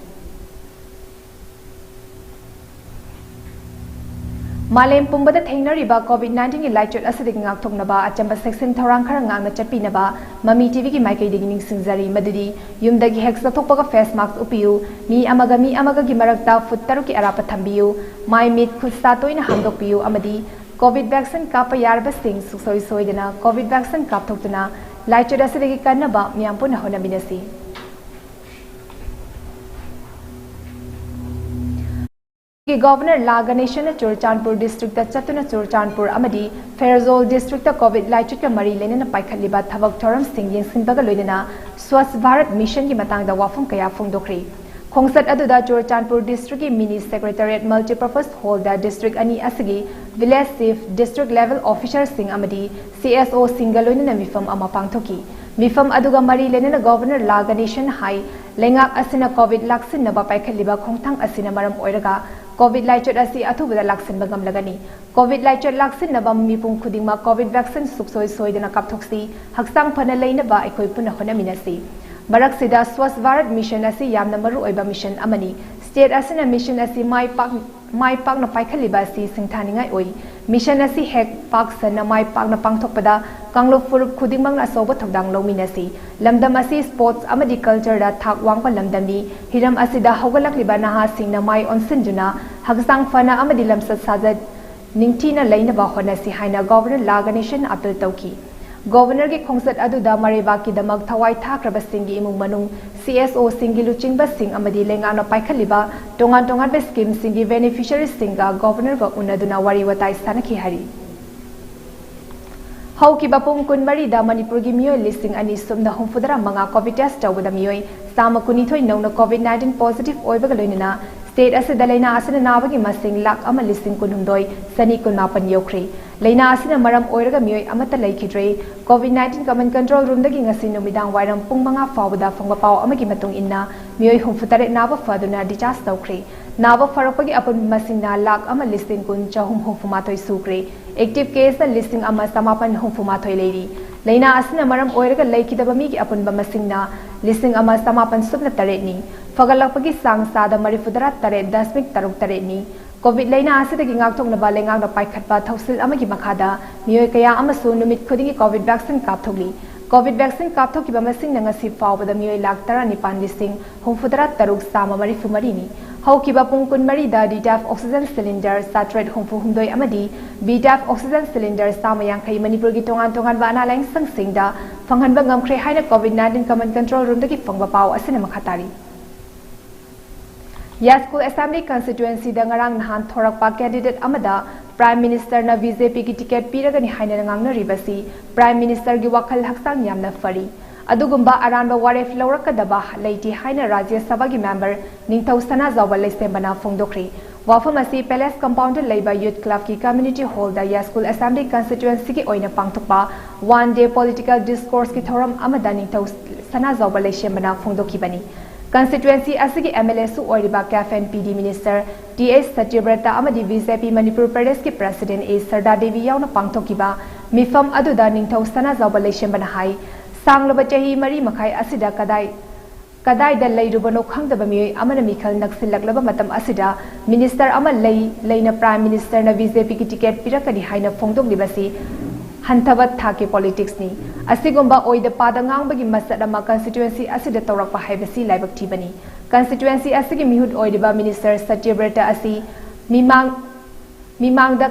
ꯃꯥꯂꯦꯝ ꯄꯨꯝꯕꯗ ꯊꯦꯡꯅꯔꯤꯕ COVID nineteenꯒꯤ ꯂꯥꯏꯆꯠ ꯑꯁꯤꯗꯒꯤ ꯉꯥꯛꯊꯣꯛꯅꯕ ꯑꯆꯝꯕ ꯆꯦꯛꯁꯤꯟ ꯊꯧꯔꯥꯡ ꯈꯔ ꯉꯥꯛꯅ ꯆꯠꯄꯤꯅꯕ ꯃꯃꯤ ꯇꯤ ꯚꯤꯒꯤ ꯃꯥꯏꯀꯩꯗꯒꯤ ꯅꯤꯡꯁꯤꯡꯖꯔꯤ, ꯃꯗꯨꯗꯤ ꯌꯨꯝꯗꯒꯤ ꯍꯦꯛ ꯆꯠꯊꯣꯛꯄꯒ face mask ꯎꯞꯄꯤꯌꯨ, ꯃꯤ ꯑꯃꯒ ꯃꯤ ꯑꯃꯒꯒꯤ ꯃꯔꯛꯇ foot ꯇꯔꯨꯛꯀꯤ ꯑꯔꯥꯞꯄ ꯊꯝꯕꯤꯌꯨ, ꯃꯥꯏ ꯃꯤꯠ ꯈꯨꯠ ꯁꯥ ꯇꯣꯏꯅ ꯍꯥꯝꯗꯣꯛꯄꯤꯌꯨ ꯑꯃꯗꯤ COVID vaccine ꯀꯥꯞꯄ ꯌꯥꯔꯕꯁꯤꯡ ꯁꯨꯡꯁꯣꯏ ꯁꯣꯏꯗꯅ COVID vaccine ꯀꯥꯞꯊꯣꯛꯇꯨꯅ ꯂꯥꯏꯆꯠ ꯑꯁꯤꯗꯒꯤ ꯀꯟꯅꯕ ꯃꯤꯌꯥꯝ ꯄꯨꯟꯅ ꯍꯣꯠꯅꯃꯤꯟꯅꯁꯤ꯫ Governor ꯂꯥ ꯒꯅꯦꯁꯟꯅ ꯆꯨꯔꯆꯥꯟꯄꯨꯔ districtꯇ ꯆꯠꯇꯨꯅ ꯆꯨꯔꯆꯥꯟꯄꯨꯔ ꯑꯃꯗꯤ ꯐꯦꯔꯖꯣꯜ districtꯇ COVID ꯂꯥꯏꯆꯠꯀ ꯃꯔꯤ ꯂꯩꯅꯅ ꯄꯥꯏꯈꯠꯂꯤꯕ ꯊꯕꯛ ꯊꯧꯔꯝꯁꯤꯡ ꯌꯦꯡꯁꯤꯟꯕꯒ ꯂꯣꯏꯅꯅ Swachh Bharat Missionꯒꯤ ꯃꯇꯥꯡꯗ ꯋꯥꯐꯝ ꯀꯌꯥ ꯐꯣꯡꯗꯣꯛꯈ꯭ꯔꯤ꯫ ꯈꯣꯡꯆꯠ ꯑꯗꯨꯗ Churachandpur districtꯀꯤ mini secretariat multipurpose hallꯗ district ꯑꯅꯤ ꯑꯁꯤꯒꯤ village chief, district level officerꯁꯤꯡ ꯑꯃꯗꯤ CSOꯁꯤꯡꯒ ꯂꯣꯏꯅꯅ ꯃꯤꯐꯝ ꯑꯃ ꯄꯥꯡꯊꯣꯛꯈꯤ꯫ ꯃꯤꯐꯝ ꯑꯗꯨꯒ ꯃꯔꯤ ꯂꯩꯅꯅ Governor ꯂꯥ ꯒꯅꯦꯁꯟꯅ ꯍꯥꯏ, ꯂꯩꯉꯥꯛ ꯑꯁꯤꯅ COVID ꯂꯥꯛꯁꯤꯟꯅꯕ ꯄꯥꯏꯈꯠꯂꯤꯕ ꯈꯣꯡꯊꯥꯡ ꯑꯁꯤꯅ ꯃꯔꯝ ꯑꯣꯏꯔꯒ COVID ꯂꯥꯏꯆꯠ ꯑꯁꯤ ꯑꯊꯨꯕꯗ ꯂꯥꯛꯁꯤꯟꯕ ꯉꯝꯂꯒꯅꯤ꯫ COVID ꯂꯥꯏꯆꯠ ꯂꯥꯛꯁꯤꯟꯅꯕ ꯃꯤꯄꯨꯝ ꯈꯨꯗꯤꯡꯃꯛ COVID vaccine ꯁꯨꯛꯁꯣꯏ ꯁꯣꯏꯗꯅ ꯀꯥꯞꯊꯣꯛꯁꯤ, ꯍꯛꯆꯥꯡ ꯐꯅ ꯂꯩꯅꯕ ꯑꯩꯈꯣꯏ ꯄꯨꯟꯅ ꯍꯣꯠꯅꯃꯤꯟꯅꯁꯤ꯫ ꯃꯔꯛꯁꯤꯗ Swachh Bharat Mission ꯑꯁꯤ ꯌꯥꯝꯅ ꯃꯔꯨ ꯑꯣꯏꯕ mission ꯑꯃꯅꯤ꯫ State ꯑꯁꯤꯅ mission ꯑꯁꯤ ꯃꯥꯏ ꯄꯥꯛ-, ꯃꯥꯏ ꯄꯥꯛꯅ ꯄꯥꯏꯈꯠꯂꯤꯕ ꯑꯁꯤ ꯁꯤꯡꯊꯥꯅꯤꯡꯉꯥꯏ ꯑꯣꯏ꯫ Mission ꯑꯁꯤ ꯍꯦꯛ ꯄꯥꯛ ꯁꯟꯅ ꯃꯥꯏ ꯄꯥꯛꯅ ꯄꯥꯡꯊꯣꯛꯄꯗ ꯀꯥꯡꯂꯨꯞ ꯐꯨꯔꯨꯞ ꯈꯨꯗꯤꯡꯃꯛꯅ ꯑꯆꯧꯕ ꯊꯧꯗꯥꯡ ꯂꯧꯃꯤꯟꯅꯁꯤ꯫ ꯂꯝꯗꯝ ꯑꯁꯤ sports ꯑꯃꯗꯤ cultureꯗ ꯊꯥꯛ ꯋꯥꯡꯕ ꯂꯝꯗꯝꯅꯤ꯫ ꯍꯤꯔꯝ ꯑꯁꯤꯗ ꯍꯧꯒꯠꯂꯛꯂꯤꯕ ꯅꯍꯥꯁꯤꯡꯅ ꯃꯥꯏ ꯑꯣꯟꯁꯤꯟꯗꯨꯅ ꯍꯛꯆꯥꯡ ꯐꯅ ꯑꯃꯗꯤ ꯂꯝꯆꯠ ꯁꯥꯖꯠ ꯅꯤꯡꯊꯤꯅ ꯂꯩꯅꯕ ꯍꯣꯠꯅꯁꯤ ꯍꯥꯏꯅ Governor ꯂꯥ ꯒꯅꯦꯁꯟꯅ appeal ꯇꯧꯈꯤ꯫ Governorꯒꯤ ꯈꯣꯡꯆꯠ ꯑꯗꯨꯗ ꯃꯔꯩꯕꯥꯛꯀꯤꯗꯃꯛ ꯊꯋꯥꯏ ꯊꯥꯈ꯭ꯔꯕꯁꯤꯡꯒꯤ ꯏꯃꯨꯡ ꯃꯅꯨꯡ, CSOꯁꯤꯡꯒꯤ ꯂꯨꯆꯤꯡꯕꯁꯤꯡ ꯑꯃꯗꯤ ꯂꯩꯉꯥꯛꯅ ꯄꯥꯏꯈꯠꯂꯤꯕ ꯇꯣꯉꯥꯟ ꯇꯣꯉꯥꯟꯕ schemeꯁꯤꯡꯒꯤ beneficiariesꯁꯤꯡꯒ Governorꯒ ꯎꯅꯗꯨꯅ ꯋꯥꯔꯤ ꯋꯥꯇꯥꯏ ꯁꯥꯟꯅꯈꯤ ꯍꯥꯏꯔꯤ꯫ ꯍꯧꯈꯤꯕ ꯄꯨꯡ ꯀꯨꯟꯃꯔꯤꯗ ꯃꯅꯤꯄꯨꯔꯒꯤ ꯃꯤꯑꯣꯏ ꯂꯤꯁꯤꯡ ꯑꯅꯤ ꯁꯨꯞꯅ ꯍꯨꯝꯐꯨꯇꯔꯥ ꯃꯉꯥ COVID test ꯇꯧꯕꯗ ꯃꯤꯑꯣꯏ ꯆꯥꯝꯃ ꯀꯨꯟꯅꯤꯊꯣꯏ ꯅꯧꯅ COVID nineteen positive ꯑꯣꯏꯕꯒ ꯂꯣꯏꯅꯅ state ꯑꯁꯤꯗ ꯂꯥꯏꯅꯥ ꯑꯁꯤꯅ ꯅꯥꯕꯒꯤ ꯃꯁꯤꯡ ꯂꯥꯈ ꯑꯃ ꯂꯤꯁꯤꯡ ꯀꯨꯟꯍꯨꯝꯗꯣꯏ ꯆꯅꯤ ꯀꯨꯟꯃꯥꯄꯟ ꯌꯧꯈ꯭ꯔꯦ꯫ ꯂꯥꯏꯅꯥ ꯑꯁꯤꯅ ꯃꯔꯝ ꯑꯣꯏꯔꯒ ꯃꯤꯑꯣꯏ ꯑꯃꯠꯇ ꯂꯩꯈꯤꯗ꯭ꯔꯦ꯫ COVID nineteen command control roomꯗꯒꯤ ꯉꯁꯤ ꯅꯨꯃꯤꯗꯥꯡ ꯋꯥꯏꯔꯝ ꯄꯨꯡ ꯃꯉꯥ ꯐꯥꯎꯕꯗ ꯐꯪꯕ ꯄꯥꯎ ꯑꯃꯒꯤ ꯃꯇꯨꯡ ꯏꯟꯅ ꯃꯤꯑꯣꯏ ꯍꯨꯝꯐꯨꯇꯔꯦꯠ ꯅꯥꯕ ꯐꯗꯨꯅ discharge ꯇꯧꯈ꯭ꯔꯦ꯫ ꯅꯥꯕ ꯐꯔꯛꯄꯒꯤ ꯑꯄꯨꯟꯕ ꯃꯁꯤꯡꯅ ꯂꯥꯈ ꯑꯃ ꯂꯤꯁꯤꯡ ꯀꯨꯟ ꯆꯍꯨꯝ ꯍꯨꯝꯐꯨꯃꯥꯊꯣꯏ ꯁꯨꯈ꯭ꯔꯦ꯫ Active caseꯅ ꯂꯤꯁꯤꯡ ꯑꯃ ꯆꯃꯥꯄꯟ ꯍꯨꯝꯐꯨꯃꯥꯊꯣꯏ ꯂꯩꯔꯤ꯫ ꯂꯥꯏꯅꯥ ꯑꯁꯤꯅ ꯃꯔꯝ ꯑꯣꯏꯔꯒ ꯂꯩꯈꯤꯗꯕ ꯃꯤꯒꯤ ꯑꯄꯨꯟꯕ ꯃꯁꯤꯡꯅ ꯂꯤꯁꯤꯡ ꯑꯃ ꯆꯃꯥꯄꯟ ꯁꯨꯞꯅ ꯇꯔꯦꯠꯅꯤ꯫ ꯐꯒꯠꯂꯛꯄꯒꯤ ꯆꯥꯡ ꯆꯥꯗ ꯃꯔꯤꯐꯨꯇꯔꯥ ꯇꯔꯦꯠ ꯗꯁꯃꯤꯛ ꯇꯔꯨꯛ ꯇꯔꯦꯠꯅꯤ꯫ COVID ꯂꯥꯏꯅꯥ ꯑꯁꯤꯗꯒꯤ ꯉꯥꯛꯊꯣꯛꯅꯕ ꯂꯩꯉꯥꯛꯅ ꯄꯥꯏꯈꯠꯄ ꯊꯧꯁꯤꯜ ꯑꯃꯒꯤ ꯃꯈꯥꯗ ꯃꯤꯑꯣꯏ ꯀꯌꯥ ꯑꯃꯁꯨ ꯅꯨꯃꯤꯠ ꯈꯨꯗꯤꯡꯒꯤ COVID vaccine ꯀꯥꯞꯊꯣꯛꯂꯤ꯫ COVID vaccine ꯀꯥꯞꯊꯣꯛꯈꯤꯕ ꯃꯁꯤꯡꯅ ꯉꯁꯤ ꯐꯥꯎꯕꯗ ꯃꯤꯑꯣꯏ ꯂꯥꯈ ꯇꯔꯥꯅꯤꯄꯥꯟ ꯂꯤꯁꯤꯡ ꯍꯨꯝꯐꯨꯇꯔꯥ ꯇꯔꯨꯛ ꯆꯥꯝꯃ ꯃꯔꯤꯐꯨ ꯃꯔꯤꯅꯤ꯫ ꯍꯧꯈꯤꯕ ꯄꯨꯡ ꯀꯨꯟꯃꯔꯤꯗ D-type oxygen cylinder ꯆꯥꯇ꯭ꯔꯦꯠ ꯍꯨꯝꯐꯨ ꯍꯨꯝꯗꯣꯏ ꯑꯃꯗꯤ B-type oxygen cylinder ꯆꯥꯝꯃ ꯌꯥꯡꯈꯩ ꯃꯅꯤꯄꯨꯔꯒꯤ ꯇꯣꯉꯥꯟ ꯇꯣꯉꯥꯟꯕ ꯑꯅꯥ ꯂꯥꯌꯦꯡꯁꯪꯁꯤꯡꯗ ꯐꯪꯍꯟꯕ ꯉꯝꯈ꯭ꯔꯦ ꯍꯥꯏꯅ COVID nineteen command control roomꯗꯒꯤ ꯐꯪꯕ ꯄꯥꯎ ꯑꯁꯤꯅ ꯃꯈꯥ ꯇꯥꯔꯤ꯫ ꯌꯥꯏꯁ꯭ꯀꯨꯜ ꯑꯦꯁꯦꯝꯕ꯭ꯂꯤ ꯀꯟꯁꯇꯤꯇ꯭ꯋꯦꯟꯁꯤꯗ ꯉꯔꯥꯡ ꯅꯍꯥꯟ ꯊꯣꯔꯛꯄ ꯀꯦꯟꯗꯤꯗꯦꯠ ꯑꯃꯗ ꯄ꯭ꯔꯥꯏꯝ ꯃꯤꯅꯤꯁꯇꯔꯅ ꯕꯤ ꯖꯦ ꯄꯤꯒꯤ ꯇꯤꯀꯦꯠ ꯄꯤꯔꯒꯅꯤ ꯍꯥꯏꯅ ꯉꯥꯡꯅꯔꯤꯕꯁꯤ ꯄ꯭ꯔꯥꯏꯝ ꯃꯤꯅꯤꯁꯇꯔꯒꯤ ꯋꯥꯈꯜ ꯍꯛꯆꯥꯡ ꯌꯥꯝꯅ ꯐꯔꯤ꯫ ꯑꯗꯨꯒꯨꯝꯕ ꯑꯔꯥꯟꯕ ꯋꯥꯔꯦꯞ ꯂꯧꯔꯛꯀꯗꯕ ꯂꯩꯇꯦ ꯍꯥꯏꯅ ꯔꯥꯖ꯭ꯌ ꯁꯚꯥꯒꯤ ꯃꯦꯝꯕꯔ ꯅꯤꯡꯊꯧ ꯁꯅꯥꯖꯥꯎꯕ ꯂꯩꯁꯦꯝꯕꯅ ꯐꯣꯡꯗꯣꯛꯈ꯭ꯔꯤ꯫ ꯋꯥꯐꯝ ꯑꯁꯤ ꯄꯦꯂꯦꯁ ꯀꯝꯄꯥꯎꯟꯗ ꯂꯩꯕ ꯌꯨꯊ ꯀ꯭ꯂꯕꯀꯤ ꯀꯝꯃ꯭ꯌꯨꯅꯤꯇꯤ ꯍꯣꯜꯗ ꯌꯥꯏꯁ꯭ꯀꯨꯜ ꯑꯦꯁꯦꯝꯕ꯭ꯂꯤ ꯀꯟꯁꯇꯤꯇ꯭ꯋꯦꯟꯁꯤꯒꯤ ꯑꯣꯏꯅ ꯄꯥꯡꯊꯣꯛꯄ ꯋꯥꯟ ꯗꯦ ꯄꯣꯂꯤꯇꯤꯀꯦꯜ ꯗꯤꯁꯀꯣꯔꯁꯀꯤ ꯊꯧꯔꯝ ꯑꯃꯗ ꯅꯤꯡꯊꯧ ꯁꯅꯥꯖꯥꯎꯕ ꯂꯩꯁꯦꯝꯕꯅ ꯐꯣꯡꯗꯣꯛꯈꯤꯕꯅꯤ꯫ ꯀꯟꯁꯇꯤꯇ꯭ꯋꯦꯟꯁꯤ ꯑꯁꯤꯒꯤ ꯑꯦꯝ ꯑꯦꯜ ꯑꯦꯁꯨ ꯑꯣꯏꯔꯤꯕ ꯀꯦꯐ ꯑꯦꯟ ꯄꯤ ꯗꯤ ꯃꯤꯅꯤꯁꯇꯔ ꯇꯤ ꯑꯩꯆ ꯁꯇ꯭ꯌꯕ꯭ꯔꯇ ꯑꯃꯗꯤ ꯕꯤ ꯖꯦ ꯄꯤ ꯃꯅꯤꯄꯨꯔ ꯄ꯭ꯔꯗꯦꯁꯀꯤ ꯄ꯭ꯔꯁꯤꯗꯦꯟ ꯑꯦ ꯁꯔꯗꯥ ꯗꯦꯕꯤ ꯌꯥꯎꯅ ꯄꯥꯡꯊꯣꯛꯈꯤꯕ ꯃꯤꯐꯝ ꯑꯗꯨꯗ ꯅꯤꯡꯊꯧ ꯁꯅꯥꯖꯥꯎꯕ ꯂꯩꯁꯦꯝꯕꯅ ꯍꯥꯏ, ꯁꯥꯡꯂꯕ ꯆꯍꯤ ꯃꯔꯤ ꯃꯈꯥꯏ ꯑꯁꯤꯗ ꯀꯗꯥꯏ ꯀꯗꯥꯏꯗ ꯂꯩꯔꯨꯕꯅꯣ ꯈꯪꯗꯕ ꯃꯤꯑꯣꯏ ꯑꯃꯅ ꯃꯤꯈꯜ ꯅꯛꯁꯤꯜꯂꯛꯂꯕ ꯃꯇꯝ ꯑꯁꯤꯗ ꯃꯤꯅꯤꯁꯇꯔ ꯑꯃ ꯂꯩ ꯂꯩꯅ ꯄ꯭ꯔꯥꯏꯝ ꯃꯤꯅꯤꯁꯇꯔꯅ ꯕꯤ ꯖꯦ ꯄꯤꯒꯤ ꯇꯤꯀꯦꯠ ꯄꯤꯔꯛꯀꯅꯤ ꯍꯥꯏꯅ ꯐꯣꯡꯗꯣꯛꯂꯤꯕꯁꯤ ꯍꯟꯊꯕ ꯊꯥꯛꯀꯤ ꯄꯣꯂꯤꯇꯤꯛꯁꯅꯤ꯫ ꯑꯁꯤꯒꯨꯝꯕ ꯑꯣꯏꯗ ꯄꯥꯗ ꯉꯥꯡꯕꯒꯤ ꯃꯆꯠ ꯑꯃ ꯀꯟꯁꯇꯤꯇ꯭ꯋꯦꯟꯁꯤ ꯑꯁꯤꯗ ꯇꯧꯔꯛꯄ ꯍꯥꯏꯕꯁꯤ ꯂꯥꯏꯕꯛ ꯊꯤꯕꯅꯤ꯫ ꯀꯟꯁꯇꯤꯇ꯭ꯋꯦꯟꯁꯤ ꯑꯁꯤꯒꯤ ꯃꯤꯍꯨꯠ ꯑꯣꯏꯔꯤꯕ ꯃꯤꯅꯤꯁꯇꯔ ꯁꯇ꯭ꯌꯕ꯭ꯔꯇ ꯑꯁꯤ ꯃꯤꯃꯥꯡ ꯃꯤꯃꯥꯡꯗ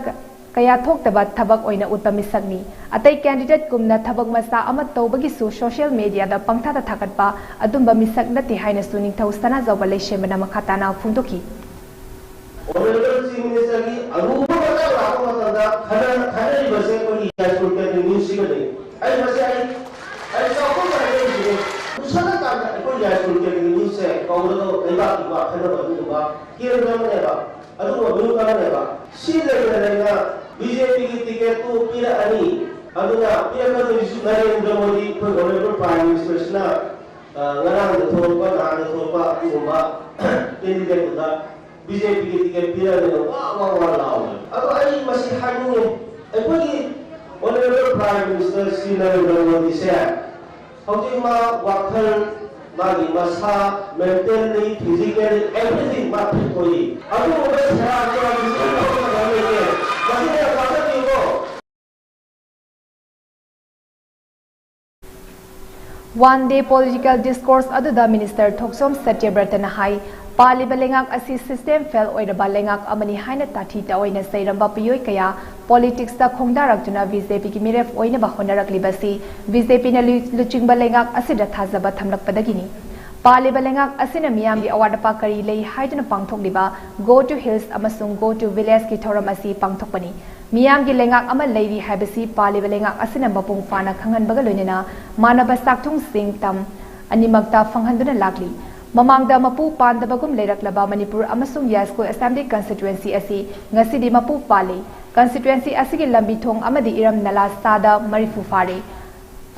ꯀꯌꯥ ꯊꯣꯛꯇꯕ ꯊꯕꯛ ꯑꯣꯏꯅ ꯎꯠꯄ ꯃꯤꯁꯛꯅꯤ꯫ ꯑꯇꯩ ꯀꯦꯟꯗꯤꯗꯦꯠꯀꯨꯝꯅ ꯊꯕꯛ ꯃꯆꯥ ꯑꯃ ꯇꯧꯕꯒꯤꯁꯨ ꯁꯣꯁꯤꯌꯦꯜ ꯃꯦꯗꯤꯌꯥꯗ ꯄꯪꯊꯥꯗ ꯊꯥꯒꯠꯄ ꯑꯗꯨꯝꯕ ꯃꯤꯁꯛ ꯅꯠꯇꯦ ꯍꯥꯏꯅꯁꯨ ꯅꯤꯡꯊꯧ ꯁꯅꯥꯖꯥꯎꯕ ꯂꯩꯁꯦꯝꯕꯅ ꯃꯈꯥ ꯇꯥꯅ ꯐꯣꯡꯗꯣꯛꯈꯤ꯫ ꯑꯣꯅꯔꯦꯕꯜ ꯆꯤꯐ ꯃꯤꯅꯤꯁꯇꯔꯒꯤ ꯑꯔꯨꯕ ꯃꯇꯥꯡ ꯂꯥꯛꯄ ꯃꯇꯝꯗ ꯈꯟꯅ-, ꯈꯟꯅꯔꯤꯕꯁꯦ ꯑꯩꯈꯣꯏꯒꯤ ꯌꯥꯏꯁ꯭ꯀꯨꯜ ꯀꯦꯕꯤꯅꯦꯠ ꯃꯤꯅꯤꯁꯇ꯭ꯔꯤꯒꯅꯤ꯫ ꯑꯩ ꯃꯁꯤ ꯑꯩ, ꯑꯩ ꯆꯥꯎꯊꯣꯛꯅ ꯍꯥꯏꯖꯔꯤꯁꯤꯅꯦ꯫ ꯂꯨꯁꯜꯂꯀꯥꯟꯗ ꯑꯩꯈꯣꯏ ꯌꯥꯏꯁ꯭ꯀꯨꯜ ꯀꯦꯕꯤꯅꯦꯠ ꯃꯤꯅꯤꯁꯇ꯭ꯔꯤꯁꯦ ꯀꯧꯔꯒ ꯂꯩꯕꯥꯛꯀꯤ ꯋꯥ ꯈꯟꯅꯕ ꯑꯗꯨꯒꯨꯝꯕ ꯀꯦꯟꯗ꯭ꯔ ꯑꯃꯅꯦꯕ꯫ ꯑꯗꯨꯒꯨꯝꯕ ꯃꯤꯍꯨꯠ ꯑꯃꯅꯦꯕ꯫ ꯁꯤ ꯂꯩꯅ ꯂꯩꯅ ꯕꯤ ꯖꯦ ꯄꯤꯒꯤ ꯇꯤꯀꯦꯠꯇꯨ ꯄꯤꯔꯛꯑꯅꯤ꯫ ꯑꯗꯨꯅ ꯄꯤꯔꯛꯀꯗꯣꯏꯁꯨ ꯅꯔꯦꯟꯗ꯭ꯔ ꯃꯣꯗꯤ, ꯑꯩꯈꯣꯏ ꯑꯣꯅꯔꯦꯕꯜ ꯄ꯭ꯔꯥꯏꯝ ꯃꯤꯅꯤꯁꯇꯔꯁꯤꯅ, ꯑ, ꯉꯔꯥꯡꯗ ꯊꯣꯛꯂꯛꯄ, ꯅꯍꯥꯟꯗ ꯊꯣꯛꯂꯛꯄ ꯑꯗꯨꯒꯨꯝꯕ ꯀꯦꯟꯗꯤꯗꯦꯠꯇꯨꯗ ꯕꯤ ꯖꯦ ꯄꯤꯒꯤ ꯇꯤꯀꯦꯠ ꯄꯤꯔꯛꯑꯅꯤꯅ ꯋꯥ ꯋꯥ ꯋꯥ ꯂꯥꯎꯔꯦ꯫ ꯑꯗꯣ ꯑꯩ ꯃꯁꯤ ꯍꯥꯏꯅꯤꯡꯉꯤ, ꯑꯩꯈꯣꯏꯒꯤ honourable prime minister Shri Narendra ꯃꯣꯗꯤꯁꯦ ꯍꯧꯖꯤꯛ ꯃꯥ ꯋꯥꯈꯜ, ꯃꯥꯒꯤ ꯃꯁꯥ, mentally, physically, everything ꯃꯥ fit ꯑꯣꯏ꯫ ꯑꯗꯨꯒꯨꯝꯕ ꯁꯦꯔꯥꯟ ꯇꯨꯔꯥꯟ decision ꯂꯧꯕ ꯃꯇꯝ ꯂꯩꯇꯦ꯫ ꯃꯁꯤꯗ ꯌꯥꯝ ꯋꯥꯈꯜ ꯄꯤꯌꯨꯀꯣ꯫ ꯋꯥꯟ ꯗꯦ ꯄꯣꯂꯤꯇꯤꯀꯦꯜ ꯗꯤꯁꯀꯣꯔꯁ ꯑꯗꯨꯗ ꯃꯤꯅꯤꯁꯇꯔ ꯊꯣꯛꯆꯣꯝ ꯁꯇ꯭ꯌꯕ꯭ꯔꯇꯅ ꯍꯥꯏ, ꯄꯥꯜꯂꯤꯕ ꯂꯩꯉꯥꯛ ꯑꯁꯤ ꯁꯤꯁꯇꯦꯝ ꯐꯦꯜ ꯑꯣꯏꯔꯕ ꯂꯩꯉꯥꯛ ꯑꯃꯅꯤ ꯍꯥꯏꯅ ꯇꯥꯊꯤ ꯇꯥꯑꯣꯏꯅ ꯆꯩꯔꯝꯕ ꯃꯤꯑꯣꯏ ꯀꯌꯥ ꯄꯣꯂꯤꯇꯤꯛꯁꯇ ꯈꯣꯡꯗꯥꯔꯛꯇꯨꯅ ꯕꯤ ꯖꯦ ꯄꯤꯒꯤ ꯃꯤꯔꯦꯞ ꯑꯣꯏꯅꯕ ꯍꯣꯠꯅꯔꯛꯂꯤꯕꯁꯤ ꯕꯤ ꯖꯦ ꯄꯤꯅ ꯂꯨ-, ꯂꯨꯆꯤꯡꯕ ꯂꯩꯉꯥꯛ ꯑꯁꯤꯗ ꯊꯥꯖꯕ ꯊꯝꯂꯛꯄꯗꯒꯤꯅꯤ꯫ ꯄꯥꯜꯂꯤꯕ ꯂꯩꯉꯥꯛ ꯑꯁꯤꯅ ꯃꯤꯌꯥꯝꯒꯤ ꯑꯋꯥꯠ ꯑꯄꯥ ꯀꯔꯤ ꯂꯩ ꯍꯥꯏꯗꯨꯅ ꯄꯥꯡꯊꯣꯛꯂꯤꯕ Go to Hills ꯑꯃꯁꯨꯡ Go to Villageꯀꯤ ꯊꯧꯔꯝ ꯑꯁꯤ ꯄꯥꯡꯊꯣꯛꯄꯅꯤ꯫ ꯃꯤꯌꯥꯝꯒꯤ ꯂꯩꯉꯥꯛ ꯑꯃ ꯂꯩꯔꯤ ꯍꯥꯏꯕꯁꯤ ꯄꯥꯜꯂꯤꯕ ꯂꯩꯉꯥꯛ ꯑꯁꯤꯅ ꯃꯄꯨꯡ ꯐꯥꯅ ꯈꯪꯍꯟꯕꯒ ꯂꯣꯏꯅꯅ ꯃꯥꯟꯅꯕ ꯆꯥꯛꯊꯨꯡꯁꯤꯡ ꯇꯝ ꯑꯅꯤꯃꯛꯇ ꯐꯪꯍꯟꯗꯨꯅ ꯂꯥꯛꯂꯤ꯫ ꯃꯃꯥꯡꯗ ꯃꯄꯨ ꯄꯥꯟꯗꯕꯒꯨꯝ ꯂꯩꯔꯛꯂꯕ ꯃꯅꯤꯄꯨꯔ ꯑꯃꯁꯨꯡ ꯌꯥꯏꯁ꯭ꯀꯨꯜ Assembly Constituency ꯑꯁꯤ ꯉꯁꯤꯗꯤ ꯃꯄꯨ ꯄꯥꯜꯂꯤ꯫ Constituency ꯑꯁꯤꯒꯤ ꯂꯝꯕꯤ ꯊꯣꯡ ꯑꯃꯗꯤ ꯏꯔꯝ ꯅꯂꯥ ꯆꯥꯗ ꯃꯔꯤꯐꯨ ꯐꯥꯔꯦ꯫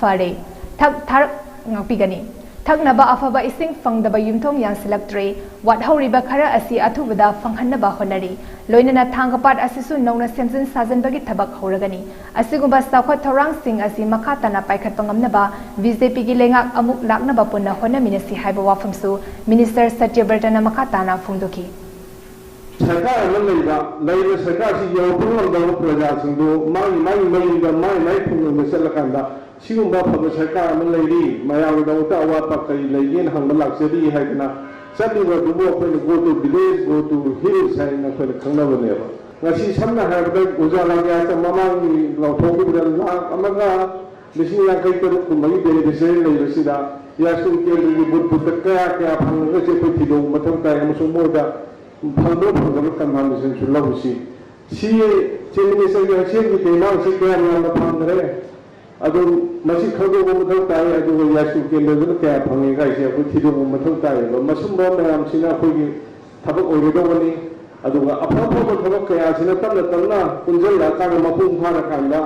ꯐꯔꯦ꯫ ꯊꯛ ꯊꯥꯔꯛ ꯉꯥꯛꯄꯤꯒꯅꯤ꯫ ꯊꯛꯅꯕ ꯑꯐꯕ ꯏꯁꯤꯡ ꯐꯪꯗꯕ ꯌꯨꯝꯊꯣꯡ ꯌꯥꯟꯁꯤꯜꯂꯛꯇ꯭ꯔꯦ꯫ ꯋꯥꯠꯍꯧꯔꯤꯕ ꯈꯔ ꯑꯁꯤ ꯑꯊꯨꯕꯗ ꯐꯪꯍꯟꯅꯕ ꯍꯣꯠꯅꯔꯤ꯫ ꯂꯣꯏꯅꯅ ꯊꯥꯡꯒꯄꯥꯠ ꯑꯁꯤꯁꯨ ꯅꯧꯅ ꯁꯦꯝꯖꯤꯟ ꯁꯥꯖꯤꯟꯕꯒꯤ ꯊꯕꯛ ꯍꯧꯔꯒꯅꯤ꯫ ꯑꯁꯤꯒꯨꯝꯕ ꯆꯥꯎꯈꯠ ꯊꯧꯔꯥꯡꯁꯤꯡ ꯑꯁꯤ ꯃꯈꯥ ꯇꯥꯅ ꯄꯥꯏꯈꯠꯄ ꯉꯝꯅꯕ BJPꯒꯤ ꯂꯩꯉꯥꯛ ꯑꯃꯨꯛ ꯂꯥꯛꯅꯕ ꯄꯨꯟꯅ ꯍꯣꯠꯅꯃꯤꯟꯅꯁꯤ ꯍꯥꯏꯕ ꯋꯥꯐꯝꯁꯨ Minister ꯁꯇ꯭ꯌꯕ꯭ꯔꯇꯅ ꯃꯈꯥ ꯇꯥꯅ ꯐꯣꯡꯗꯣꯛꯈꯤ꯫ ꯁꯔꯀꯥꯔ ꯑꯃ ꯂꯩꯕ, ꯂꯩꯔꯤꯕ ꯁꯔꯀꯥꯔꯁꯤ ꯌꯧꯔꯛꯄ ꯉꯝꯗꯕ ꯄ꯭ꯔꯖꯥꯁꯤꯡꯗꯨ ꯃꯥꯒꯤ, ꯃꯥꯒꯤ ꯃꯌꯨꯝꯗ, ꯃꯥꯒꯤ, ꯃꯥꯒꯤ ꯈꯨꯡꯒꯪꯗ ꯆꯠꯂꯀꯥꯟꯗ ꯁꯤꯒꯨꯝꯕ ꯑꯐꯕ ꯁꯔꯀꯥꯔ ꯑꯃ ꯂꯩꯔꯤ, ꯃꯌꯥꯝꯒꯤꯗꯃꯛꯇ ꯑꯋꯥꯠꯄ ꯀꯔꯤ ꯂꯩꯒꯦꯅ ꯍꯪꯕ ꯂꯥꯛꯆꯔꯤ ꯍꯥꯏꯗꯅ ꯆꯠꯂꯤꯕ ꯑꯗꯨꯕꯨ ꯑꯩꯈꯣꯏꯅ Go to Village, Go to Hills ꯍꯥꯏꯅ ꯑꯩꯈꯣꯏꯅ ꯈꯪꯅꯕꯅꯦꯕ꯫ ꯉꯁꯤ ꯁꯝꯅ ꯍꯥꯏꯔꯕꯗ ꯎꯖꯥꯂꯥ ꯒ꯭ꯌꯥꯁꯇ ꯃꯃꯥꯡꯒꯤ ꯂꯥꯎꯊꯣꯛꯈꯤꯕꯗ ꯂꯥꯈ ꯑꯃꯒ ꯂꯤꯁꯤꯡ ꯌꯥꯡꯈꯩ ꯇꯔꯨꯛ ꯀꯨꯝꯕꯒꯤ beneficiary ꯂꯩꯕꯁꯤꯗ ꯌꯥꯏꯁ꯭ꯀꯨꯜ ꯀꯦꯟꯗ꯭ꯔꯒꯤ ꯕꯨꯠ ꯕꯨꯠꯇ ꯀꯌꯥ ꯀꯌꯥ ꯐꯪꯉꯒꯁꯦ ꯑꯩꯈꯣꯏ ꯊꯤꯗꯣꯛꯄ ꯃꯊꯧ ꯇꯥꯏ ꯑꯃꯁꯨꯡ ꯃꯣꯏꯗ ꯐꯪꯕ ꯐꯪꯗꯕ confirmationꯁꯨ ꯂꯧꯁꯤ꯫ ꯁꯤ Chief Ministerꯒꯤ ꯍꯛꯁꯦꯜꯒꯤ ꯇꯦꯡꯕꯥꯡꯁꯤ ꯀꯌꯥꯝ ꯌꯥꯝꯅ ꯐꯪꯈ꯭ꯔꯦ, ꯑꯗꯨ ꯃꯁꯤ ꯈꯪꯗꯣꯛꯄ ꯃꯊꯧ ꯇꯥꯏ꯫ ꯑꯗꯨꯒ ꯌꯥꯏꯁ꯭ꯀꯨꯜ ꯀꯦꯟꯗ꯭ꯔꯗꯨꯅ ꯀꯌꯥ ꯐꯪꯉꯦ ꯍꯥꯏꯁꯦ ꯑꯩꯈꯣꯏ ꯊꯤꯗꯣꯛꯄ ꯃꯊꯧ ꯇꯥꯏꯌꯦꯕ꯫ ꯃꯁꯨꯝꯕ ꯃꯌꯥꯝꯁꯤꯅ ꯑꯩꯈꯣꯏꯒꯤ ꯊꯕꯛ ꯑꯣꯏꯒꯗꯧꯕꯅꯤ꯫ ꯑꯗꯨꯒ ꯑꯐ ꯑꯐꯕ ꯊꯕꯛ ꯀꯌꯥꯁꯤꯅ ꯇꯞꯅ ꯇꯞꯅ ꯄꯨꯟꯁꯤꯜꯂꯛꯑꯀꯥꯟꯗ, ꯃꯄꯨꯡ ꯐꯥꯔꯀꯥꯟꯗ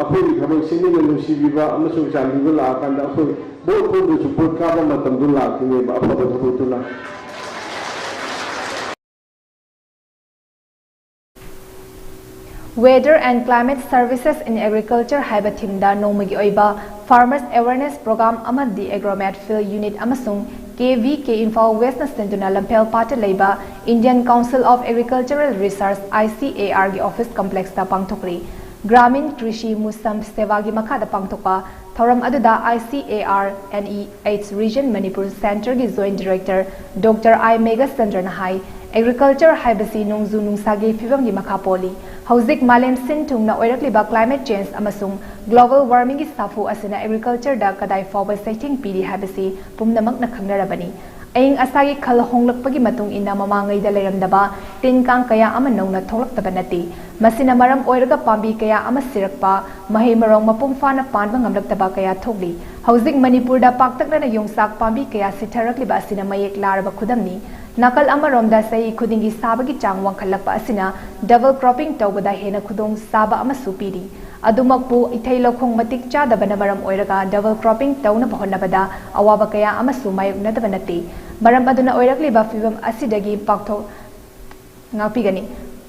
ꯑꯩꯈꯣꯏꯒꯤ ꯊꯕꯛꯁꯤ ꯃꯤꯅ ꯅꯨꯡꯁꯤꯕꯤꯕ ꯑꯃꯁꯨꯡ ꯆꯥꯟꯕꯤꯕ ꯂꯥꯛꯑꯀꯥꯟꯗ ꯑꯩꯈꯣꯏ ꯚꯣꯠ ꯈꯣꯝꯕꯁꯨ ꯚꯣꯠ ꯀꯥꯕ ꯃꯇꯝꯗꯨ ꯂꯥꯛꯇꯣꯏꯅꯦꯕ, ꯑꯐꯕ ꯊꯕꯛꯇꯨꯅ꯫ Weather and Climate Services in Agriculture ꯍꯥꯏꯕ themeꯗ ꯅꯣꯡꯃꯒꯤ ꯑꯣꯏꯕ Farmers Awareness Program ꯑꯃꯗꯤ Agromet Field Unit ꯑꯃꯁꯨꯡ KVK Imphal Westꯅ ꯁꯤꯟꯗꯨꯅ ꯂꯝꯐꯦꯜ ꯄꯥꯠꯇ ꯂꯩꯕ Indian Council of Agricultural Research, ICARꯒꯤ office complexꯇ ꯄꯥꯡꯊꯣꯛꯂꯤ꯫ Gramin Krishi Musam Sevaꯒꯤ ꯃꯈꯥꯗ ꯄꯥꯡꯊꯣꯛꯄ ꯊꯧꯔꯝ ꯑꯗꯨꯗ ICAR NEH Region Manipur Centreꯒꯤ Joint Director Doctor I ꯃꯦꯘꯆꯟꯗ꯭ꯔꯅ high, agriculture ꯍꯥꯏꯕꯁꯤ ꯅꯣꯡꯖꯨ ꯅꯨꯡꯁꯥꯒꯤ ꯐꯤꯕꯝꯒꯤ ꯃꯈꯥ ꯄꯣꯜꯂꯤ꯫ ꯍꯧꯖꯤꯛ ꯃꯥꯂꯦꯝ ꯁꯤꯟ ꯊꯨꯡꯅ ꯑꯣꯏꯔꯛꯂꯤꯕ climate change ꯑꯃꯁꯨꯡ global warmingꯒꯤ ꯁꯥꯐꯨ ꯑꯁꯤꯅ agricultureꯗ ꯀꯗꯥꯏ ꯐꯥꯎꯕ ꯆꯩꯊꯦꯡ ꯄꯤꯔꯤ ꯍꯥꯏꯕꯁꯤ ꯄꯨꯝꯅꯃꯛꯅ ꯈꯪꯅꯔꯕꯅꯤ꯫ ꯑꯏꯪ ꯑꯁꯥꯒꯤ ꯈꯜ ꯍꯣꯡꯂꯛꯄꯒꯤ ꯃꯇꯨꯡ ꯏꯟꯅ ꯃꯃꯥꯡꯉꯩꯗ ꯂꯩꯔꯝꯗꯕ ꯇꯤꯟ ꯀꯥꯡ ꯀꯌꯥ ꯑꯃ ꯅꯧꯅ ꯊꯣꯛꯂꯛꯇꯕ ꯅꯠꯇꯦ꯫ ꯃꯁꯤꯅ ꯃꯔꯝ ꯑꯣꯏꯔꯒ ꯄꯥꯝꯕꯤ ꯀꯌꯥ ꯑꯃ ꯁꯤꯔꯛꯄ, ꯃꯍꯩ ꯃꯔꯣꯡ ꯃꯄꯨꯡ ꯐꯥꯅ ꯄꯥꯟꯕ ꯉꯝꯂꯛꯇꯕ ꯀꯌꯥ ꯊꯣꯛꯂꯤ꯫ ꯍꯧꯖꯤꯛ ꯃꯅꯤꯄꯨꯔꯗ ꯄꯥꯛꯇꯛꯅꯅ ꯌꯣꯡꯆꯥꯛ ꯄꯥꯝꯕꯤ ꯀꯌꯥ ꯁꯤꯊꯔꯛꯂꯤꯕ ꯑꯁꯤꯅ ꯃꯌꯦꯛ ꯂꯥꯔꯕ ꯈꯨꯗꯝꯅꯤ꯫ ꯅꯥꯀꯜ ꯑꯃꯔꯣꯝꯗ ꯆꯍꯤ ꯈꯨꯗꯤꯡꯒꯤ ꯁꯥꯕꯒꯤ ꯆꯥꯡ ꯋꯥꯡꯈꯠꯂꯛꯄ ꯑꯁꯤꯅ double cropping ꯇꯧꯕꯗ ꯍꯦꯟꯅ ꯈꯨꯗꯣꯡ ꯆꯥꯕ ꯑꯃꯁꯨ ꯄꯤꯔꯤ꯫ ꯑꯗꯨꯃꯛꯄꯨ, ꯏꯊꯩ ꯂꯧꯈꯣꯡ ꯃꯇꯤꯛ ꯆꯥꯗꯕꯅ ꯃꯔꯝ ꯑꯣꯏꯔꯒ double cropping ꯇꯧꯅꯕ ꯍꯣꯠꯅꯕꯗ ꯑꯋꯥꯕ ꯀꯌꯥ ꯑꯃꯁꯨ ꯃꯥꯌꯣꯛꯅꯗꯕ ꯅꯠꯇꯦ꯫ ꯃꯔꯝ ꯑꯗꯨꯅ ꯑꯣꯏꯔꯛꯂꯤꯕ ꯐꯤꯚꯝ ꯑꯁꯤꯗꯒꯤ ꯄꯥꯛꯊꯣꯛ ꯉꯥꯛꯄꯤꯒꯅꯤ꯫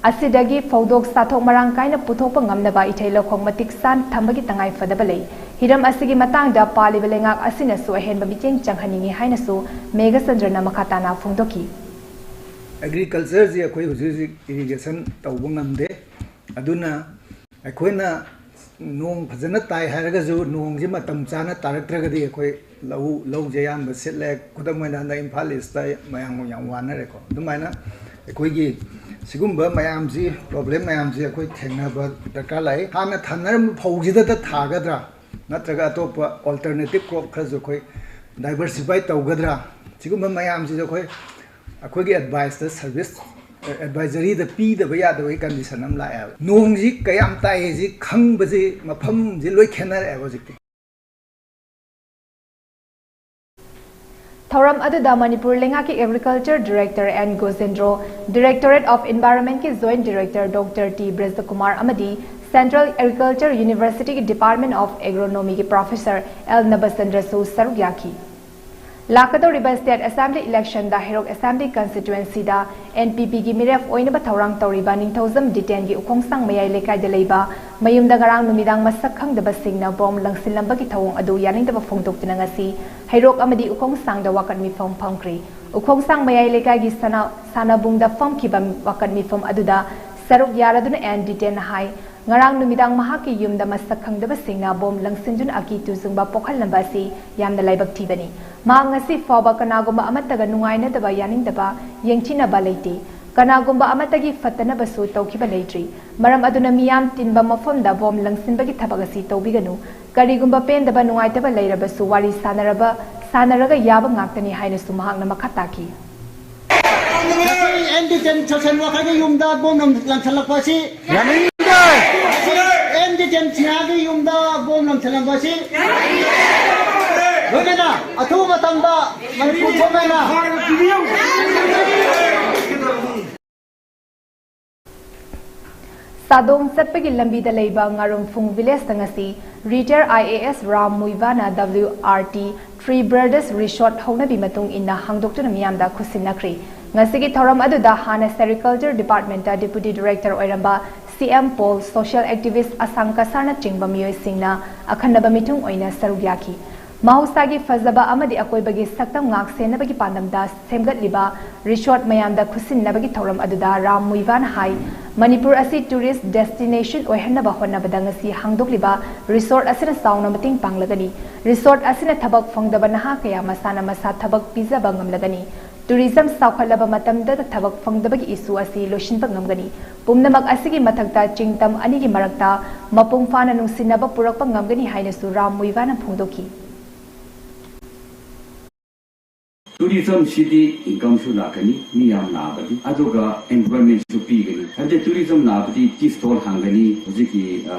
ꯑꯁꯤꯗꯒꯤ ꯐꯧꯗꯣꯛ ꯆꯥꯊꯣꯛ ꯃꯔꯥꯡ ꯀꯥꯏꯅ ꯄꯨꯊꯣꯛꯄ ꯉꯝꯅꯕ ꯏꯊꯩ ꯂꯧꯈꯣꯡ ꯃꯇꯤꯛ ꯆꯥꯅ ꯊꯝꯕꯒꯤ ꯇꯉꯥꯏ ꯐꯗꯕ ꯂꯩ꯫ ꯍꯤꯔꯝ ꯑꯁꯤꯒꯤ ꯃꯇꯥꯡꯗ ꯄꯥꯜꯂꯤꯕ ꯂꯩꯉꯥꯛ ꯑꯁꯤꯅꯁꯨ ꯑꯍꯦꯟꯕ ꯃꯤꯠꯌꯦꯡ ꯆꯪꯍꯟꯅꯤꯡꯏ ꯍꯥꯏꯅꯁꯨ ꯃꯦꯘꯆꯟꯗ꯭ꯔꯅ ꯃꯈꯥ ꯇꯥꯅ ꯐꯣꯡꯗꯣꯛꯈꯤ꯫ Agricultureꯁꯤ ꯑꯩꯈꯣꯏ ꯍꯧꯖꯤꯛ ꯍꯧꯖꯤꯛ irrigation ꯇꯧꯕ ꯉꯝꯗꯦ꯫ ꯑꯗꯨꯅ ꯑꯩꯈꯣꯏꯅ ꯅꯣꯡ ꯐꯖꯅ ꯇꯥꯏ ꯍꯥꯏꯔꯒꯁꯨ ꯅꯣꯡꯁꯤ ꯃꯇꯝ ꯆꯥꯅ ꯇꯥꯔꯛꯇ꯭ꯔꯒꯗꯤ ꯑꯩꯈꯣꯏ ꯂꯧ, ꯂꯧꯁꯦ ꯑꯌꯥꯝꯕ ꯁꯤꯠꯂꯦ꯫ ꯈꯨꯗꯝ ꯑꯣꯏꯅ ꯍꯟꯗꯛ ꯏꯝꯐꯥꯜ ꯏꯁꯇ ꯃꯌꯥꯝ ꯌꯥꯝ ꯋꯥꯅꯔꯦꯀꯣ꯫ ꯑꯗꯨꯃꯥꯏꯅ ꯑꯩꯈꯣꯏꯒꯤ ꯁꯤꯒꯨꯝꯕ ꯃꯌꯥꯝꯁꯤ, problem ꯃꯌꯥꯝꯁꯤ ꯑꯩꯈꯣꯏ ꯊꯦꯡꯅꯕ ꯗꯔꯀꯥꯔ ꯂꯩ꯫ ꯍꯥꯟꯅ ꯊꯥꯅꯔꯝꯕ ꯐꯧꯁꯤꯗꯇ ꯊꯥꯒꯗ꯭ꯔꯥ, ꯅꯠꯇ꯭ꯔꯒ ꯑꯇꯣꯞꯄ alternative crop ꯈꯔꯁꯨ ꯑꯩꯈꯣꯏ diversify ꯇꯧꯒꯗ꯭ꯔꯥ, ꯁꯤꯒꯨꯝꯕ ꯃꯌꯥꯝꯁꯤꯁꯨ ꯑꯩꯈꯣꯏ, ꯑꯩꯈꯣꯏꯒꯤ adviceꯇ service, advisoryꯗ ꯄꯤꯗꯕ ꯌꯥꯗꯕꯒꯤ condition ꯑꯃ ꯂꯥꯛꯑꯦꯕ꯫ ꯅꯣꯡꯁꯤ ꯀꯌꯥꯝ ꯇꯥꯏ ꯍꯥꯏꯁꯤ ꯈꯪꯕꯁꯤ ꯃꯐꯝꯁꯤ ꯂꯣꯏ ꯈꯦꯠꯅꯔꯛꯑꯦꯕ ꯍꯧꯖꯤꯛꯇꯤ꯫ ꯊꯧꯔꯝ ꯑꯗꯨꯗ ꯃꯅꯤꯄꯨꯔ ꯂꯩꯉꯥꯛꯀꯤ Agriculture Director N Gojendro, Directorate of Environmentꯀꯤ Joint Director Doctor T Brajakumar ꯑꯃꯗꯤ Central Agriculture Universityꯒꯤ Department of Agronomyꯒꯤ Professor ꯑꯦꯜ ꯅꯕꯆꯟꯗ꯭ꯔꯁꯨ ꯁꯔꯨꯛ ꯌꯥꯈꯤ꯫ ꯂꯥꯛꯀꯗꯧꯔꯤꯕ State Assembly electionꯗ ꯍꯩꯔꯣꯛ Assembly Constituencyꯗ NPPꯒꯤ ꯃꯤꯔꯦꯞ ꯑꯣꯏꯅꯕ ꯊꯧꯔꯥꯡ ꯇꯧꯔꯤꯕ ꯅꯤꯡꯊꯧꯖꯝ ꯗꯤꯇꯦꯟꯒꯤ ꯎꯈꯣꯡꯁꯥꯡ ꯃꯌꯥꯏ ꯂꯩꯀꯥꯏꯗ ꯂꯩꯕ ꯃꯌꯨꯝꯗ ꯉꯔꯥꯡ ꯅꯨꯃꯤꯗꯥꯡ ꯃꯁꯛ ꯈꯪꯗꯕꯁꯤꯡꯅ bomb ꯂꯪꯁꯤꯜꯂꯝꯕꯒꯤ ꯊꯧꯑꯣꯡ ꯑꯗꯨ ꯌꯥꯅꯤꯡꯗꯕ ꯐꯣꯡꯗꯣꯛꯇꯨꯅ ꯉꯁꯤ ꯍꯩꯔꯣꯛ ꯑꯃꯗꯤ ꯎꯈꯣꯡꯁꯥꯡꯗ ꯋꯥꯀꯠ ꯃꯤꯐꯝ ꯐꯝꯈ꯭ꯔꯦ꯫ ꯎꯈꯣꯡꯁꯥꯡ ꯃꯌꯥꯏ ꯂꯩꯀꯥꯏꯒꯤ ꯁꯅꯥ-, ꯁꯥꯟꯅꯕꯨꯡꯗ ꯐꯝꯈꯤꯕ ꯋꯥꯀꯠ ꯃꯤꯐꯝ ꯑꯗꯨꯗ ꯁꯔꯨꯛ ꯌꯥꯔꯗꯨꯅ ꯑꯦꯟ ꯗꯤꯇꯦꯟꯅ ꯍꯥꯏ, ꯉꯔꯥꯡ ꯅꯨꯃꯤꯗꯥꯡ ꯃꯍꯥꯛꯀꯤ ꯌꯨꯝꯗ ꯃꯁꯛ ꯈꯪꯗꯕꯁꯤꯡꯅ bomb ꯂꯪꯁꯤꯟꯗꯨꯅ ꯑꯀꯤ ꯇꯨꯖꯨꯡꯕ ꯄꯣꯛꯍꯜꯂꯝꯕ ꯑꯁꯤ ꯌꯥꯝꯅ ꯂꯥꯏꯕꯛ ꯊꯤꯕꯅꯤ꯫ ꯃꯍꯥꯛ ꯉꯁꯤ ꯐꯥꯎꯕ ꯀꯅꯥꯒꯨꯝꯕ ꯑꯃꯠꯇꯒ ꯅꯨꯡꯉꯥꯏꯅꯗꯕ, ꯌꯥꯅꯤꯡꯗꯕ, ꯌꯦꯡꯊꯤꯅꯕ ꯂꯩꯇꯦ꯫ ꯀꯅꯥꯒꯨꯝꯕ ꯑꯃꯠꯇꯒꯤ ꯐꯠꯇꯅꯕꯁꯨ ꯇꯧꯈꯤꯕ ꯂꯩꯇ꯭ꯔꯤ꯫ ꯃꯔꯝ ꯑꯗꯨꯅ ꯃꯤꯌꯥꯝ ꯇꯤꯟꯕ ꯃꯐꯝꯗ ꯕꯣꯝ ꯂꯪꯁꯤꯟꯕꯒꯤ ꯊꯕꯛ ꯑꯁꯤ ꯇꯧꯕꯤꯒꯅꯨ꯫ ꯀꯔꯤꯒꯨꯝꯕ ꯄꯦꯟꯗꯕ ꯅꯨꯡꯉꯥꯏꯇꯕ ꯂꯩꯔꯕꯁꯨ ꯋꯥꯔꯤ ꯁꯥꯟꯅꯔꯕ, ꯁꯥꯟꯅꯔꯒ ꯌꯥꯕ ꯉꯥꯛꯇꯅꯤ ꯍꯥꯏꯅꯁꯨ ꯃꯍꯥꯛꯅ ꯃꯈꯥ ꯇꯥꯈꯤ꯫ ꯑꯦꯟ ꯗꯤꯇꯦꯟ ꯁꯣꯁꯦꯜ ꯋꯥꯀꯔꯒꯤ ꯌꯨꯝꯗ ꯕꯣꯝ ꯂꯪꯁꯤꯜꯂꯛꯄ ꯑꯁꯤ ꯌꯥꯅꯤꯡꯗꯦ꯫ ꯑꯦꯟ ꯗꯤꯇꯦꯟ ꯁꯤꯡꯍꯒꯤ ꯌꯨꯝꯗ ꯕꯣꯝ ꯂꯪꯁꯤꯜꯂꯝꯕ ꯑꯁꯤ ꯂꯣꯏꯅꯅ ꯑꯊꯨꯕ ꯃꯇꯝꯗ ꯃꯅꯤꯄꯨꯔ ꯒꯣꯔꯃꯦꯟꯅ ꯆꯥꯗꯣꯡ ꯆꯠꯄꯒꯤ ꯂꯝꯕꯤꯗ ꯂꯩꯕ ꯉꯥꯔꯨꯝꯐꯨꯡ ꯚꯤꯂꯦꯖꯇ ꯉꯁꯤ retired I A S Ram ꯃꯨꯏꯕꯥꯅ W R T Three Brothers Resort ꯍꯧꯅꯕꯤ ꯃꯇꯨꯡ ꯏꯟꯅ ꯍꯥꯡꯗꯣꯛꯇꯨꯅ ꯃꯤꯌꯥꯝꯗ ꯈꯨꯠꯁꯤꯟꯅꯈ꯭ꯔꯤ꯫ ꯉꯁꯤꯒꯤ ꯊꯧꯔꯝ ꯑꯗꯨꯗ ꯍꯥꯟꯅ Sericulture Departmentꯇ Deputy Director ꯑꯣꯏꯔꯝꯕ C M Paul, social activist ꯑꯁꯥꯡ ꯀꯁꯥꯔꯅꯆꯤꯡꯕ ꯃꯤꯑꯣꯏꯁꯤꯡꯅ ꯑꯈꯟꯅꯕ ꯃꯤꯊꯨꯡ ꯑꯣꯏꯅ ꯁꯔꯨꯛ ꯌꯥꯈꯤ꯫ ꯃꯍꯧꯁꯥꯒꯤ ꯐꯖꯕ ꯑꯃꯗꯤ ꯑꯀꯣꯏꯕꯒꯤ ꯁꯛꯇꯝ ꯉꯥꯛ ꯁꯦꯟꯅꯕꯒꯤ ꯄꯥꯟꯗꯝꯗ ꯁꯦꯝꯒꯠꯂꯤꯕ resort ꯃꯌꯥꯝꯗ ꯈꯨꯠꯁꯤꯟꯅꯕꯒꯤ ꯊꯧꯔꯝ ꯑꯗꯨꯗ ꯔꯥꯝ ꯃꯨꯏꯕꯥꯅ ꯍꯥꯏ, ꯃꯅꯤꯄꯨꯔ ꯑꯁꯤ tourist destination ꯑꯣꯏꯍꯟꯅꯕ ꯍꯣꯠꯅꯕꯗ ꯉꯁꯤ ꯍꯥꯡꯗꯣꯛꯂꯤꯕ resort ꯑꯁꯤꯅ ꯆꯥꯎꯅ ꯃꯇꯦꯡ ꯄꯥꯡꯂꯒꯅꯤ꯫ Resort ꯑꯁꯤꯅ ꯊꯕꯛ ꯐꯪꯗꯕ ꯅꯍꯥ ꯀꯌꯥ ꯃꯁꯥꯅ ꯃꯁꯥ ꯊꯕꯛ ꯄꯤꯖꯕ ꯉꯝꯂꯒꯅꯤ꯫ Tourism ꯆꯥꯎꯈꯠꯂꯕ ꯃꯇꯝꯗ ꯊꯕꯛ ꯐꯪꯗꯕꯒꯤ issue ꯑꯁꯤ ꯂꯣꯏꯁꯤꯟꯕ ꯉꯝꯒꯅꯤ꯫ ꯄꯨꯝꯅꯃꯛ ꯑꯁꯤꯒꯤ ꯃꯊꯛꯇ ꯆꯤꯡ ꯇꯝ ꯑꯅꯤꯒꯤ ꯃꯔꯛꯇ ꯃꯄꯨꯡ ꯐꯥꯅ ꯅꯨꯡꯁꯤꯅꯕ ꯄꯨꯔꯛꯄ ꯉꯝꯒꯅꯤ ꯍꯥꯏꯅꯁꯨ ꯔꯥꯝ ꯃꯨꯏꯕꯥꯅ ꯐꯣꯡꯗꯣꯛꯈꯤ꯫ Tourism ꯁꯤꯗꯤ incomeꯁꯨ ꯂꯥꯛꯀꯅꯤ, ꯃꯤ ꯌꯥꯝ ꯂꯥꯛꯑꯕꯗꯤ, ꯑꯗꯨꯒ employmentꯁꯨ ꯄꯤꯒꯅꯤ꯫ ꯍꯥꯏꯕꯗꯤ tourism ꯂꯥꯛꯑꯕꯗꯤ tea stall ꯍꯥꯡꯒꯅꯤ, ꯍꯧꯖꯤꯛꯀꯤ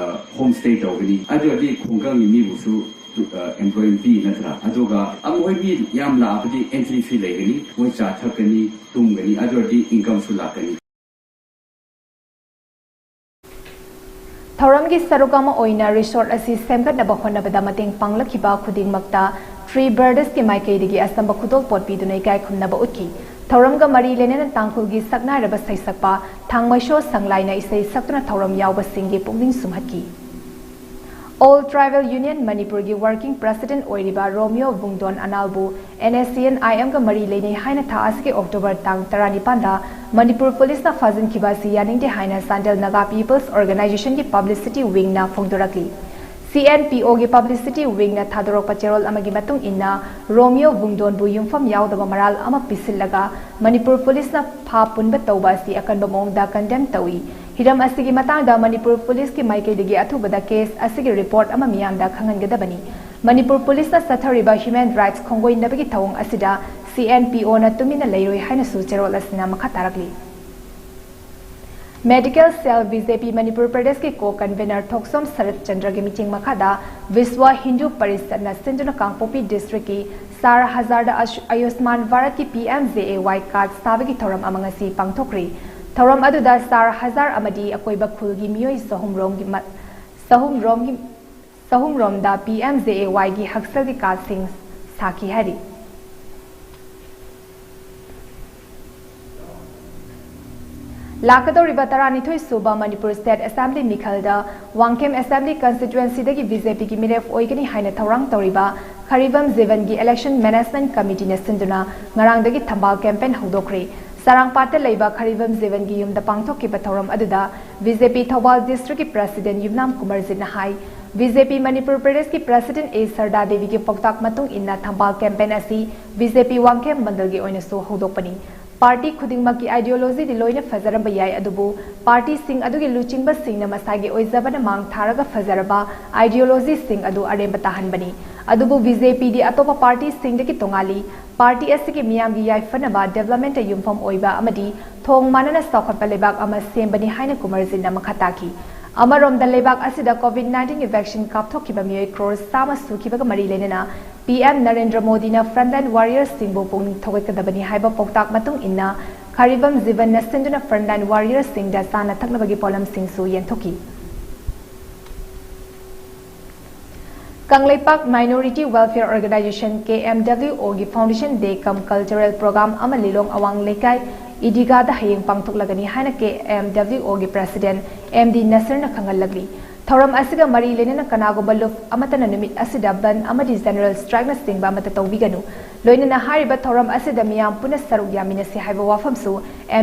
home stay ꯇꯧꯒꯅꯤ, ꯑꯗꯨ ꯑꯣꯏꯔꯗꯤ ꯈꯨꯡꯒꯪꯒꯤ ꯃꯤꯕꯨꯁꯨ employment ꯄꯤ ꯅꯠꯇ꯭ꯔꯥ? ꯑꯗꯨꯒ ꯑꯃꯨꯛ ꯃꯣꯏ ꯃꯤ ꯌꯥꯝ ꯂꯥꯛꯑꯕꯗꯤ entry fee ꯂꯩꯒꯅꯤ, ꯃꯣꯏ ꯆꯥ ꯊꯛꯀꯅꯤ, ꯇꯨꯝꯒꯅꯤ, ꯑꯗꯨ ꯑꯣꯏꯔꯗꯤ incomeꯁꯨ ꯂꯥꯛꯀꯅꯤ꯫ ꯊꯧꯔꯝꯒꯤ ꯁꯔꯨꯛ ꯑꯃ ꯑꯣꯏꯅ resort ꯑꯁꯤ ꯁꯦꯝꯒꯠꯅꯕ ꯍꯣꯠꯅꯕꯗ ꯃꯇꯦꯡ ꯄꯥꯡꯂꯛꯈꯤꯕ ꯈꯨꯗꯤꯡꯃꯛꯇ Three Brotherꯁꯀꯤ ꯃꯥꯏꯀꯩꯗꯒꯤ ꯑꯆꯝꯕ ꯈꯨꯗꯣꯜꯄꯣꯠ ꯄꯤꯗꯨꯅ ꯏꯀꯥꯏ ꯈꯨꯝꯅꯕ ꯎꯠꯈꯤ꯫ ꯊꯧꯔꯝꯒ ꯃꯔꯤ ꯂꯩꯅꯅ ꯇꯥꯡꯈꯨꯜꯒꯤ ꯁꯛꯅꯥꯏꯔꯕ ꯁꯩꯁꯛꯄ ꯊꯥꯡꯃꯩꯁꯣ ꯁꯪꯂꯥꯏꯅ ꯏꯁꯩ ꯁꯛꯇꯨꯅ ꯊꯧꯔꯝ ꯌꯥꯎꯕꯁꯤꯡꯒꯤ ꯄꯨꯛꯅꯤꯡ ꯁꯨꯝꯍꯠꯈꯤ꯫ All Tribal Union ꯃꯅꯤꯄꯨꯔꯒꯤ working president ꯑꯣꯏꯔꯤꯕ ꯔꯣꯃꯤꯌꯣ ꯕꯨꯡꯗꯣꯟ ꯑꯅꯥꯜꯕꯨ NSCN IMꯒ ꯃꯔꯤ ꯂꯩꯅꯩ ꯍꯥꯏꯅ ꯊꯥ ꯑꯁꯤꯒꯤ October ꯇꯥꯡ ꯇꯔꯥꯅꯤꯄꯥꯟꯗ ꯃꯅꯤꯄꯨꯔ ꯄꯨꯂꯤꯁꯅ ꯐꯥꯖꯤꯟꯈꯤꯕ ꯑꯁꯤ ꯌꯥꯅꯤꯡꯗꯦ ꯍꯥꯏꯅ Chandel Naga People's Organizationꯒꯤ publicity wingꯅ ꯐꯣꯡꯗꯣꯔꯛꯂꯤ꯫ CNPOꯒꯤ Publicity Wingꯅ ꯊꯥꯗꯣꯔꯛꯄ ꯆꯦꯔꯣꯜ ꯑꯃꯒꯤ ꯃꯇꯨꯡ ꯏꯟꯅ, ꯔꯣꯃꯤꯌꯣ ꯕꯨꯡꯗꯣꯟꯕꯨ ꯌꯨꯝꯐꯝ ꯌꯥꯎꯗꯕ ꯃꯔꯥꯜ ꯑꯃ ꯄꯤꯁꯤꯜꯂꯒ ꯃꯅꯤꯄꯨꯔ ꯄꯨꯂꯤꯁꯅ ꯐꯥ ꯄꯨꯟꯕ ꯇꯧꯕ ꯑꯁꯤ ꯑꯀꯟꯕ ꯃꯑꯣꯡꯗ condemn ꯇꯧꯏ꯫ ꯍꯤꯔꯝ ꯑꯁꯤꯒꯤ ꯃꯇꯥꯡꯗ ꯃꯅꯤꯄꯨꯔ ꯄꯨꯂꯤꯁꯀꯤ ꯃꯥꯏꯀꯩꯗꯒꯤ ꯑꯊꯨꯕꯗ case ꯑꯁꯤꯒꯤ report ꯑꯃ ꯃꯤꯌꯥꯝꯗ ꯈꯪꯍꯟꯒꯗꯕꯅꯤ꯫ ꯃꯅꯤꯄꯨꯔ ꯄꯨꯂꯤꯁꯅ ꯆꯠꯊꯔꯤꯕ human rights ꯈꯣꯡꯒꯣꯏꯅꯕꯒꯤ ꯊꯧꯑꯣꯡ ꯑꯁꯤꯗ CNPOꯅ ꯇꯨꯃꯤꯟꯅ ꯂꯩꯔꯣꯏ ꯍꯥꯏꯅꯁꯨ ꯆꯦꯔꯣꯜ ꯑꯁꯤꯅ ꯃꯈꯥ ꯇꯥꯔꯛꯂꯤ꯫ Medical Cell BJP ꯃꯅꯤꯄꯨꯔ ꯄ꯭ꯔꯗꯦꯁꯀꯤ co-convener ꯊꯣꯛꯆꯣꯝ ꯁꯔꯠ ꯆꯟꯗ꯭ꯔꯒꯤ ꯃꯤꯆꯤꯡ ꯃꯈꯥꯗ ꯕꯤꯁ꯭ꯋ ꯍꯤꯟꯗꯨ ꯄꯔꯤꯁꯠꯅ ꯁꯤꯟꯗꯨꯅ ꯀꯥꯡꯄꯣꯛꯄꯤ districtꯀꯤ ꯁꯥꯔ ꯍꯖꯥꯔꯗ ꯑꯁ-, ꯑꯌꯨꯁꯃꯥꯟ ꯚꯥꯔꯠꯀꯤ PMJAY card ꯁꯥꯕꯒꯤ ꯊꯧꯔꯝ ꯑꯃ ꯉꯁꯤ ꯄꯥꯡꯊꯣꯛꯈ꯭ꯔꯤ꯫ ꯊꯧꯔꯝ ꯑꯗꯨꯗ ꯁꯥꯔ ꯍꯖꯥꯔ ꯑꯃꯗꯤ ꯑꯀꯣꯏꯕ ꯈꯨꯜꯒꯤ ꯃꯤꯑꯣꯏ ꯆꯍꯨꯝꯔꯣꯝꯒꯤ ꯃ-, ꯆꯍꯨꯝꯔꯣꯝꯒꯤ, ꯆꯍꯨꯝꯔꯣꯝꯗ PMJAYꯒꯤ ꯍꯛꯁꯦꯜꯒꯤ cardꯁꯤꯡ ꯁꯥꯈꯤ ꯍꯥꯏꯔꯤ꯫ ꯂꯥꯛꯀꯗꯧꯔꯤꯕ ꯇꯔꯥꯅꯤꯊꯣꯏ ꯁꯨꯕ Manipur State Assembly ꯃꯤꯈꯜꯗ Wangkhem Assembly Constituencyꯗꯒꯤ BJPꯒꯤ ꯃꯤꯔꯦꯞ ꯑꯣꯏꯒꯅꯤ ꯍꯥꯏꯅ ꯊꯧꯔꯥꯡ ꯇꯧꯔꯤꯕ ꯈꯔꯤꯕꯝ ꯖꯤꯕꯟꯒꯤ Election Management Committeeꯅ ꯁꯤꯟꯗꯨꯅ ꯉꯔꯥꯡꯗꯒꯤ ꯊꯝꯕꯥꯜ campaign ꯍꯧꯗꯣꯛꯈ꯭ꯔꯦ꯫ ꯆꯔꯥꯡꯄꯥꯠꯇ ꯂꯩꯕ ꯈꯔꯤꯕꯝ ꯖꯤꯕꯟꯒꯤ ꯌꯨꯝꯗ ꯄꯥꯡꯊꯣꯛꯈꯤꯕ ꯊꯧꯔꯝ ꯑꯗꯨꯗ BJP ꯊꯧꯕꯥꯜ districtꯀꯤ President ꯌꯨꯝꯅꯥꯝ ꯀꯨꯃꯔꯖꯤꯠꯅ ꯍꯥꯏ, BJP ꯃꯅꯤꯄꯨꯔ ꯄ꯭ꯔꯗꯦꯁꯀꯤ President A ꯁꯔꯗꯥ ꯗꯦꯕꯤꯒꯤ ꯄꯥꯎꯇꯥꯛ ꯃꯇꯨꯡ ꯏꯟꯅ ꯊꯝꯕꯥꯜ campaign ꯑꯁꯤ BJP ꯋꯥꯡꯈꯦꯝ ꯃꯟꯗꯜꯒꯤ ꯑꯣꯏꯅꯁꯨ ꯍꯧꯗꯣꯛꯄꯅꯤ꯫ Party ꯈꯨꯗꯤꯡꯃꯛꯀꯤ ideologyꯗꯤ ꯂꯣꯏꯅ ꯐꯖꯔꯝꯕ ꯌꯥꯏ, ꯑꯗꯨꯕꯨ partyꯁꯤꯡ ꯑꯗꯨꯒꯤ ꯂꯨꯆꯤꯡꯕꯁꯤꯡꯅ ꯃꯁꯥꯒꯤ ꯑꯣꯏꯖꯕꯅ ꯃꯥꯡ ꯊꯥꯔꯒ ꯐꯖꯔꯕ ideologyꯁꯤꯡ ꯑꯗꯨ ꯑꯔꯦꯝꯕ ꯇꯥꯍꯟꯕꯅꯤ꯫ ꯑꯗꯨꯕꯨ BJPꯗꯤ ꯑꯇꯣꯞꯄ partyꯁꯤꯡꯗꯒꯤ ꯇꯣꯉꯥꯜꯂꯤ꯫ Party ꯑꯁꯤꯒꯤ ꯃꯤꯌꯥꯝꯒꯤ ꯌꯥꯏꯐꯅꯕ, developmentꯇ ꯌꯨꯝꯐꯝ ꯑꯣꯏꯕ ꯑꯃꯗꯤ ꯊꯣꯡ ꯃꯥꯟꯅꯅ ꯆꯥꯎꯈꯠꯄ ꯂꯩꯕꯥꯛ ꯑꯃ ꯁꯦꯝꯕꯅꯤ ꯍꯥꯏꯅ ꯀꯨꯃꯔꯖꯤꯠꯅ ꯃꯈꯥ ꯇꯥꯈꯤ꯫ ꯑꯃꯔꯣꯝꯗ, ꯂꯩꯕꯥꯛ ꯑꯁꯤꯗ COVID nineteenꯒꯤ vaccine ꯀꯥꯞꯊꯣꯛꯈꯤꯕ ꯃꯤꯑꯣꯏ crore ꯆꯥꯝꯃ ꯁꯨꯈꯤꯕꯒ ꯃꯔꯤ ꯂꯩꯅꯅ PM ꯅꯔꯦꯟꯗ꯭ꯔ ꯃꯣꯗꯤꯅ frontline warriorsꯁꯤꯡꯕꯨ ꯄꯨꯛꯅꯤꯡ ꯊꯧꯒꯠꯀꯗꯕꯅꯤ ꯍꯥꯏꯕ ꯄꯥꯎꯇꯥꯛ ꯃꯇꯨꯡ ꯏꯟꯅ ꯈꯔꯤꯕꯝ ꯖꯤꯕꯟꯅ ꯁꯤꯟꯗꯨꯅ frontline warriorsꯁꯤꯡꯗ ꯆꯥꯅ ꯊꯛꯅꯕꯒꯤ ꯄꯣꯠꯂꯝꯁꯤꯡꯁꯨ ꯌꯦꯟꯊꯣꯛꯈꯤ꯫ Kangleipak Minority Welfare Organisation, KMWOꯒꯤ Foundation Day cum Cultural Program ꯑꯃ ꯂꯤꯂꯣꯡ ꯑꯋꯥꯡ ꯂꯩꯀꯥꯏ ꯏꯗꯤꯒꯥꯗ ꯍꯌꯦꯡ ꯄꯥꯡꯊꯣꯛꯂꯒꯅꯤ ꯍꯥꯏꯅ KMWOꯒꯤ President MD ꯅꯁꯤꯔꯅ ꯈꯪꯍꯜꯂꯛꯂꯤ꯫ ꯊꯧꯔꯝ ꯑꯁꯤꯒ ꯃꯔꯤ ꯂꯩꯅꯅ ꯀꯅꯥꯒꯨꯝꯕ ꯂꯨꯞ ꯑꯃꯠꯇꯅ ꯅꯨꯃꯤꯠ ꯑꯁꯤꯗ ꯕꯟ ꯑꯃꯗꯤ general strikeꯅꯆꯤꯡꯕ ꯑꯃꯠꯇ ꯇꯧꯕꯤꯒꯅꯨ꯫ ꯂꯣꯏꯅꯅ ꯍꯥꯏꯔꯤꯕ ꯊꯧꯔꯝ ꯑꯁꯤꯗ ꯃꯤꯌꯥꯝ ꯄꯨꯟꯅ ꯁꯔꯨꯛ ꯌꯥꯃꯤꯟꯅꯁꯤ ꯍꯥꯏꯕ ꯋꯥꯐꯝꯁꯨ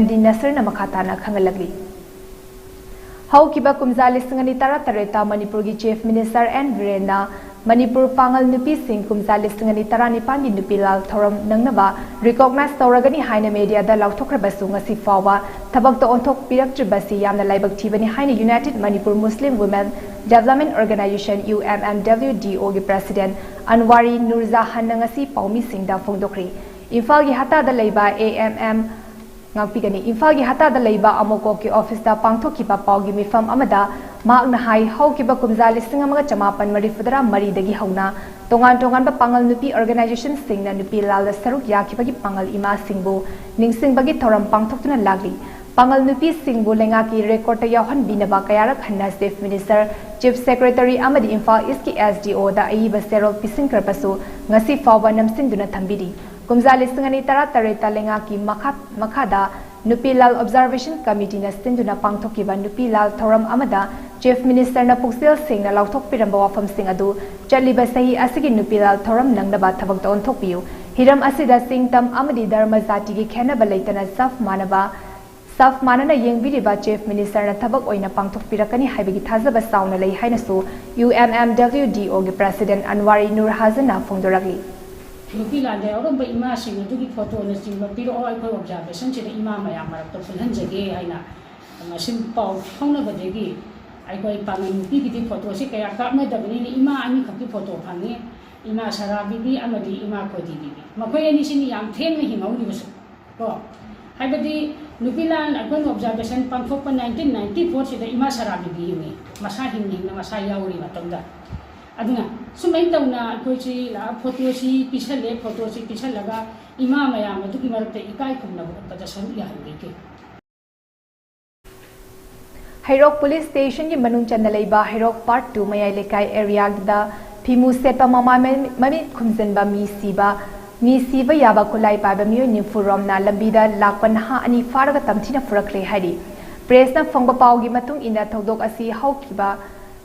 MD ꯅꯁꯤꯔꯅ ꯃꯈꯥ ꯇꯥꯅ ꯈꯪꯍꯜꯂꯛꯂꯤ꯫ ꯍꯧꯈꯤꯕ ꯀꯨꯝꯖꯥ ꯂꯤꯁꯤꯡ ꯑꯅꯤ ꯇꯔꯥꯇꯔꯦꯠꯇ ꯃꯅꯤꯄꯨꯔꯒꯤ Chief Minister N ꯕꯤꯔꯦꯟꯅ ꯃꯅꯤꯄꯨꯔ ꯄꯥꯉꯜ ꯅꯨꯄꯤꯁꯤꯡ ꯀꯨꯝꯖꯥ ꯂꯤꯁꯤꯡ ꯑꯅꯤ ꯇꯔꯥꯅꯤꯄꯥꯟꯒꯤ ꯅꯨꯄꯤ ꯂꯥꯜ ꯊꯧꯔꯝ ꯅꯪꯅꯕ recognize ꯇꯧꯔꯒꯅꯤ ꯍꯥꯏꯅ mediaꯗ ꯂꯥꯎꯊꯣꯛꯈ꯭ꯔꯕꯁꯨ ꯉꯁꯤ ꯐꯥꯎꯕ ꯊꯕꯛꯇ ꯑꯣꯟꯊꯣꯛꯄꯤꯔꯛꯇ꯭ꯔꯤꯕꯁꯤ ꯌꯥꯝꯅ ꯂꯥꯏꯕꯛ ꯊꯤꯕꯅꯤ ꯍꯥꯏꯅ United Manipur Muslim Women Development Organization, UMMWDOꯒꯤ President ꯑꯟꯋꯥꯔꯤ ꯅꯨꯔꯖꯍꯥꯟꯅ ꯉꯁꯤ ꯄꯥꯎꯃꯤꯁꯤꯡꯗ ꯐꯣꯡꯗꯣꯛꯈ꯭ꯔꯤ꯫ ꯏꯝꯐꯥꯜꯒꯤ ꯍꯠꯇꯥꯗ ꯂꯩꯕ AMM ꯉꯥꯛꯄꯤꯒꯅꯤ꯫ ꯏꯝꯐꯥꯜꯒꯤ ꯍꯠꯇꯥꯗ ꯂꯩꯕ ꯑꯃꯣꯀꯣꯛꯀꯤ officeꯇ ꯄꯥꯡꯊꯣꯛꯈꯤꯕ ꯄꯥꯎꯒꯤ ꯃꯤꯐꯝ ꯑꯃꯗ ꯃꯍꯥꯛꯅ ꯍꯥꯏ, ꯍꯧꯈꯤꯕ ꯀꯨꯝꯖꯥ ꯂꯤꯁꯤꯡ ꯑꯃꯒ ꯆꯃꯥꯄꯟ ꯃꯔꯤꯐꯨꯇꯔꯥ ꯃꯔꯤꯗꯒꯤ ꯍꯧꯅ ꯇꯣꯉꯥꯟ ꯇꯣꯉꯥꯟꯕ ꯄꯥꯉꯜ ꯅꯨꯄꯤ organizationꯁꯤꯡꯅ ꯅꯨꯄꯤ ꯂꯥꯜꯗ ꯁꯔꯨꯛ ꯌꯥꯈꯤꯕꯒꯤ ꯄꯥꯉꯜ ꯏꯃꯥꯁꯤꯡꯕꯨ ꯅꯤꯡꯁꯤꯡꯕꯒꯤ ꯊꯧꯔꯝ ꯄꯥꯡꯊꯣꯛꯇꯨꯅ ꯂꯥꯛꯂꯤ꯫ ꯄꯥꯉꯜ ꯅꯨꯄꯤꯁꯤꯡꯕꯨ ꯂꯩꯉꯥꯛꯀꯤ recordꯇ ꯌꯥꯎꯍꯟꯕꯤꯅꯕ ꯀꯌꯥꯔꯛ ꯍꯟꯅ Chief Minister, Chief Secretary ꯑꯃꯗꯤ ꯏꯝꯐꯥꯜ Eastꯀꯤ SDOꯗ ꯑꯏꯕ ꯆꯦꯔꯣꯜ ꯄꯤꯁꯤꯟꯈ꯭ꯔꯕꯁꯨ ꯉꯁꯤ ꯐꯥꯎꯕ ꯅꯝꯁꯤꯟꯗꯨꯅ ꯊꯝꯕꯤꯔꯤ꯫ ꯀꯨꯝꯖꯥ ꯂꯤꯁꯤꯡ ꯑꯅꯤ ꯇꯔꯥꯇꯔꯦꯠꯇ ꯂꯩꯉꯥꯛꯀꯤ ꯃꯈꯥ-, ꯃꯈꯥꯗ ꯅꯨꯄꯤ ꯂꯥꯜ Observation Committeeꯅ ꯁꯤꯟꯗꯨꯅ ꯄꯥꯡꯊꯣꯛꯈꯤꯕ ꯅꯨꯄꯤ ꯂꯥꯜ ꯊꯧꯔꯝ ꯑꯃꯗ Chief Ministerꯅ ꯄꯨꯛꯆꯦꯜ ꯁꯦꯡꯅ ꯂꯥꯎꯊꯣꯛꯄꯤꯔꯝꯕ ꯋꯥꯐꯝꯁꯤꯡ ꯑꯗꯨ ꯆꯠꯂꯤꯕ ꯆꯍꯤ ꯑꯁꯤꯒꯤ ꯅꯨꯄꯤ ꯂꯥꯜ ꯊꯧꯔꯝ ꯅꯪꯅꯕ ꯊꯕꯛꯇ ꯑꯣꯟꯊꯣꯛꯄꯤꯌꯨ꯫ ꯍꯤꯔꯝ ꯑꯁꯤꯗ ꯆꯤꯡ ꯇꯝ ꯑꯃꯗꯤ ꯙꯔꯃ ꯖꯥꯇꯤꯒꯤ ꯈꯦꯟꯅꯕ ꯂꯩꯇꯅ ꯆꯞ ꯃꯥꯟꯅꯕ, ꯆꯞ ꯃꯥꯟꯅꯅ ꯌꯦꯡꯕꯤꯔꯤꯕ Chief Ministerꯅ ꯊꯕꯛ ꯑꯣꯏꯅ ꯄꯥꯡꯊꯣꯛꯄꯤꯔꯛꯀꯅꯤ ꯍꯥꯏꯕꯒꯤ ꯊꯥꯖꯕ ꯆꯥꯎꯅ ꯂꯩ ꯍꯥꯏꯅꯁꯨ UMMWDOꯒꯤ President ꯑꯟꯋꯥꯔꯤ ꯅꯨꯔ ꯍꯥꯖꯟꯅ ꯐꯣꯡꯗꯣꯔꯛꯂꯤ꯫ ꯅꯨꯄꯤ ꯂꯥꯟꯗ ꯌꯥꯎꯔꯝꯕ ꯏꯃꯥꯁꯤꯡ ꯑꯗꯨꯒꯤ photoꯅꯆꯤꯡꯕ ꯄꯤꯔꯛꯑꯣ, ꯑꯩꯈꯣꯏ observationꯁꯤꯗ ꯏꯃꯥ ꯃꯌꯥꯝ ꯃꯔꯛꯇ ꯄꯨꯜꯍꯟꯖꯒꯦ ꯍꯥꯏꯅ ꯉꯁꯤ ꯄꯥꯎ ꯐꯥꯎꯅꯕꯗꯒꯤ ꯑꯩꯈꯣꯏ ꯄꯥꯉꯜ ꯅꯨꯄꯤꯒꯤꯗꯤ photoꯁꯤ ꯀꯌꯥ ꯀꯥꯞꯅꯗꯕꯅꯤꯅ ꯏꯃꯥ ꯑꯅꯤꯈꯛꯀꯤ photo ꯐꯪꯉꯤ, ꯏꯃꯥ ꯁꯔꯥ ꯕꯤꯕꯤ ꯑꯃꯗꯤ ꯏꯃꯥ ꯀꯣꯏꯗꯤ ꯕꯤꯕꯤ꯫ ꯃꯈꯣꯏ ꯑꯅꯤꯁꯤꯅꯤ ꯌꯥꯝ ꯊꯦꯡꯅ ꯍꯤꯡꯍꯧꯔꯤꯕꯁꯨ ꯀꯣ꯫ ꯍꯥꯏꯕꯗꯤ ꯅꯨꯄꯤ ꯂꯥꯟ ꯑꯩꯈꯣꯏꯅ observation ꯄꯥꯡꯊꯣꯛꯄ nineteen ninety fourꯁꯤꯗ ꯏꯃꯥ ꯁꯔꯥ ꯕꯤꯕꯤ ꯍꯤꯡꯉꯤ, ꯃꯁꯥ ꯍꯤꯡꯅ ꯍꯤꯡꯅ ꯃꯁꯥ ꯌꯥꯎꯔꯤ ꯃꯇꯝꯗ꯫ ꯑꯗꯨꯅ ꯁꯨꯃꯥꯏꯅ ꯇꯧꯅ ꯑꯩꯈꯣꯏꯁꯤ ꯂꯥꯛꯑ photoꯁꯤ ꯄꯤꯁꯜꯂꯦ, photoꯁꯤ ꯄꯤꯁꯜꯂꯒ ꯏꯃꯥ ꯃꯌꯥꯝ ꯑꯗꯨꯒꯤ ꯃꯔꯛꯇ ꯏꯀꯥꯏ ꯈꯨꯝꯅꯕ ꯎꯠꯄꯗ ꯁꯔꯨꯛ ꯌꯥꯍꯟꯕꯤꯒꯦ꯫ ꯍꯩꯔꯣꯛ Police Stationꯒꯤ ꯃꯅꯨꯡ ꯆꯟꯅ ꯂꯩꯕ ꯍꯩꯔꯣꯛ Part two ꯃꯌꯥꯏ ꯂꯩꯀꯥꯏ areaꯗ ꯐꯤꯃꯨ ꯁꯦꯠꯄ ꯃꯃꯥ ꯃ-, ꯃꯃꯤꯠ ꯈꯨꯝꯖꯤꯟꯕ ꯃꯤ ꯁꯤꯕ, ꯃꯤ ꯁꯤꯕ ꯌꯥꯕ ꯈꯨꯠꯂꯥꯏ ꯄꯥꯏꯕ ꯃꯤꯑꯣꯏ ꯅꯤꯐꯨ ꯔꯣꯝꯅ ꯂꯝꯕꯤꯗ ꯂꯥꯛꯄ ꯅꯍꯥ ꯑꯅꯤ ꯐꯥꯔꯒ ꯇꯝꯊꯤꯅ ꯐꯨꯔꯛꯈ꯭ꯔꯦ ꯍꯥꯏꯔꯤ꯫ Pressꯅ ꯐꯪꯕ ꯄꯥꯎꯒꯤ ꯃꯇꯨꯡ ꯏꯟꯅ ꯊꯧꯗꯣꯛ ꯑꯁꯤ ꯍꯧꯈꯤꯕ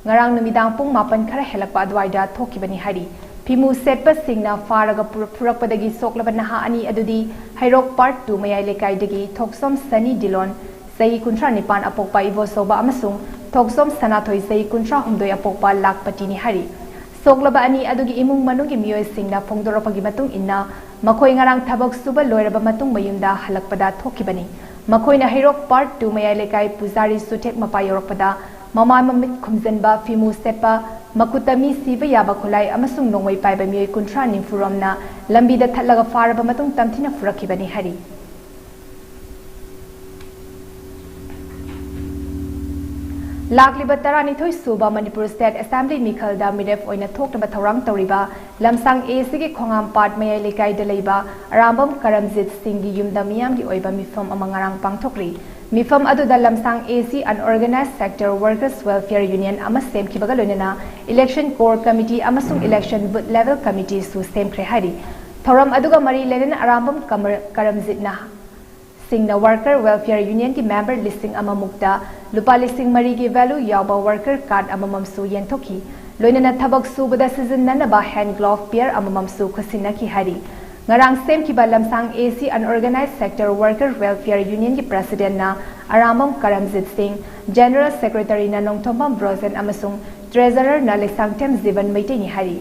ꯉꯔꯥꯡ ꯅꯨꯃꯤꯗꯥꯡ ꯄꯨꯡ ꯃꯥꯄꯟ ꯈꯔ ꯍꯦꯜꯂꯛꯄ ꯑꯗꯨꯋꯥꯏꯗ ꯊꯣꯛꯈꯤꯕꯅꯤ ꯍꯥꯏꯔꯤ꯫ ꯐꯤꯃꯨ ꯁꯦꯠꯄꯁꯤꯡꯅ ꯐꯥꯔꯒ ꯄꯨꯔ-, ꯐꯨꯔꯛꯄꯗꯒꯤ ꯁꯣꯛꯂꯕ ꯅꯍꯥ ꯑꯅꯤ ꯑꯗꯨꯗꯤ ꯍꯩꯔꯣꯛ Part two ꯃꯌꯥꯏ ꯂꯩꯀꯥꯏꯗꯒꯤ ꯊꯣꯛꯆꯣꯝ ꯁꯅꯤ ꯗꯤꯂꯣꯟ, ꯆꯍꯤ ꯀꯨꯟꯊ꯭ꯔꯥ ꯅꯤꯄꯥꯟ ꯑꯄꯣꯛꯄ ꯏꯕꯣꯆꯧꯕ ꯑꯃꯁꯨꯡ ꯊꯣꯛꯆꯣꯝ ꯁꯅꯥꯊꯣꯏ, ꯆꯍꯤ ꯀꯨꯟꯊ꯭ꯔꯥ ꯍꯨꯝꯗꯣꯏ ꯑꯄꯣꯛꯄ ꯂꯥꯈꯄꯇꯤꯅꯤ ꯍꯥꯏꯔꯤ꯫ ꯁꯣꯛꯂꯕ ꯑꯅꯤ ꯑꯗꯨꯒꯤ ꯏꯃꯨꯡ ꯃꯅꯨꯡꯒꯤ ꯃꯤꯑꯣꯏꯁꯤꯡꯅ ꯐꯣꯡꯗꯣꯔꯛꯄꯒꯤ ꯃꯇꯨꯡ ꯏꯟꯅ, ꯃꯈꯣꯏ ꯉꯔꯥꯡ ꯊꯕꯛ ꯁꯨꯕ ꯂꯣꯏꯔꯕ ꯃꯇꯨꯡ ꯃꯌꯨꯝꯗ ꯍꯜꯂꯛꯄꯗ ꯊꯣꯛꯈꯤꯕꯅꯤ꯫ ꯃꯈꯣꯏꯅ ꯍꯩꯔꯣꯛ Part Two ꯃꯌꯥꯏ ꯂꯩꯀꯥꯏ ꯄꯨꯖꯥꯔꯤ ꯆꯨꯊꯦꯛ ꯃꯄꯥ ꯌꯧꯔꯛꯄꯗ, ꯃꯃꯥꯏ ꯃꯃꯤꯠ ꯈꯨꯝꯖꯤꯟꯕ, ꯐꯤꯃꯨ ꯁꯦꯠꯄ, ꯃꯈꯨꯠꯇ ꯃꯤ ꯁꯤꯕ ꯌꯥꯕ ꯈꯨꯠꯂꯥꯏ ꯑꯃꯁꯨꯡ ꯅꯣꯡꯃꯩ ꯄꯥꯏꯕ ꯃꯤꯑꯣꯏ ꯀꯨꯟꯊ꯭ꯔꯥ ꯅꯤꯐꯨꯔꯣꯝꯅ ꯂꯝꯕꯤꯗ ꯊꯠꯂꯒ ꯐꯥꯔꯕ ꯃꯇꯨꯡ ꯇꯝꯊꯤꯅ ꯐꯨꯔꯛꯈꯤꯕꯅꯤ ꯍꯥꯏꯔꯤ꯫ ꯂꯥꯛꯂꯤꯕ ꯇꯔꯥꯅꯤꯊꯣꯏ ꯁꯨꯕ ꯃꯅꯤꯄꯨꯔ State Assembly ꯃꯤꯈꯜꯗ ꯃꯤꯔꯦꯞ ꯑꯣꯏꯅ ꯊꯣꯛꯅꯕ ꯊꯧꯔꯥꯡ ꯇꯧꯔꯤꯕ ꯂꯝꯁꯥꯡ ACꯒꯤ ꯈꯣꯡꯉꯥꯝꯄꯥꯠ ꯃꯌꯥꯏ ꯂꯩꯀꯥꯏꯗ ꯂꯩꯕ ꯑꯔꯥꯝꯕꯝ ꯀꯔꯝꯖꯤꯠ ꯁꯤꯡꯒꯤ ꯌꯨꯝꯗ ꯃꯤꯌꯥꯝꯒꯤ ꯑꯣꯏꯕ ꯃꯤꯐꯝ ꯑꯃ ꯉꯔꯥꯡ ꯄꯥꯡꯊꯣꯛꯂꯤ꯫ ꯃꯤꯐꯝ ꯑꯗꯨꯗ ꯂꯝꯁꯥꯡ AC Unorganised Sector Workers Welfare Union ꯑꯃ ꯁꯦꯝꯈꯤꯕꯒ ꯂꯣꯏꯅꯅ Election Core Committee ꯑꯃꯁꯨꯡ Election Booth Level Committeeꯁꯨ ꯁꯦꯝꯈ꯭ꯔꯦ ꯍꯥꯏꯔꯤ꯫ ꯊꯧꯔꯝ ꯑꯗꯨꯒ ꯃꯔꯤ ꯂꯩꯅꯅ ꯑꯔꯥꯝꯕꯝ ꯀꯃꯔ-, ꯀꯔꯝꯖꯤꯠꯅ ꯁꯤꯡꯅ Worker Welfare Unionꯒꯤ member ꯂꯤꯁꯤꯡ ꯑꯃꯃꯨꯛꯇ ꯂꯨꯄꯥ ꯂꯤꯁꯤꯡ ꯃꯔꯤꯒꯤ value ꯌꯥꯎꯕ worker card ꯑꯃꯃꯝꯁꯨ ꯌꯦꯟꯊꯣꯛꯈꯤ꯫ ꯂꯣꯏꯅꯅ ꯊꯕꯛ ꯁꯨꯕꯗ ꯁꯤꯖꯤꯟꯅꯅꯕ hand glove pair ꯑꯃꯃꯝꯁꯨ ꯈꯨꯠꯁꯤꯟꯅꯈꯤ ꯍꯥꯏꯔꯤ꯫ ꯉꯔꯥꯡ ꯁꯦꯝꯈꯤꯕ ꯂꯝꯁꯥꯡ AC Unorganised Sector Worker Welfare Unionꯒꯤ presidentꯅ Arambam ꯀꯔꯝꯖꯤꯠ ꯁꯤꯡ, general secretaryꯅ ꯅꯣꯡꯊꯣꯝꯕꯝ ꯕ꯭ꯔꯣꯖꯦꯟ ꯑꯃꯁꯨꯡ treasurerꯅ ꯂꯩꯁꯥꯡꯊꯦꯝ ꯖꯤꯕꯟ ꯃꯩꯇꯩꯅꯤ ꯍꯥꯏꯔꯤ꯫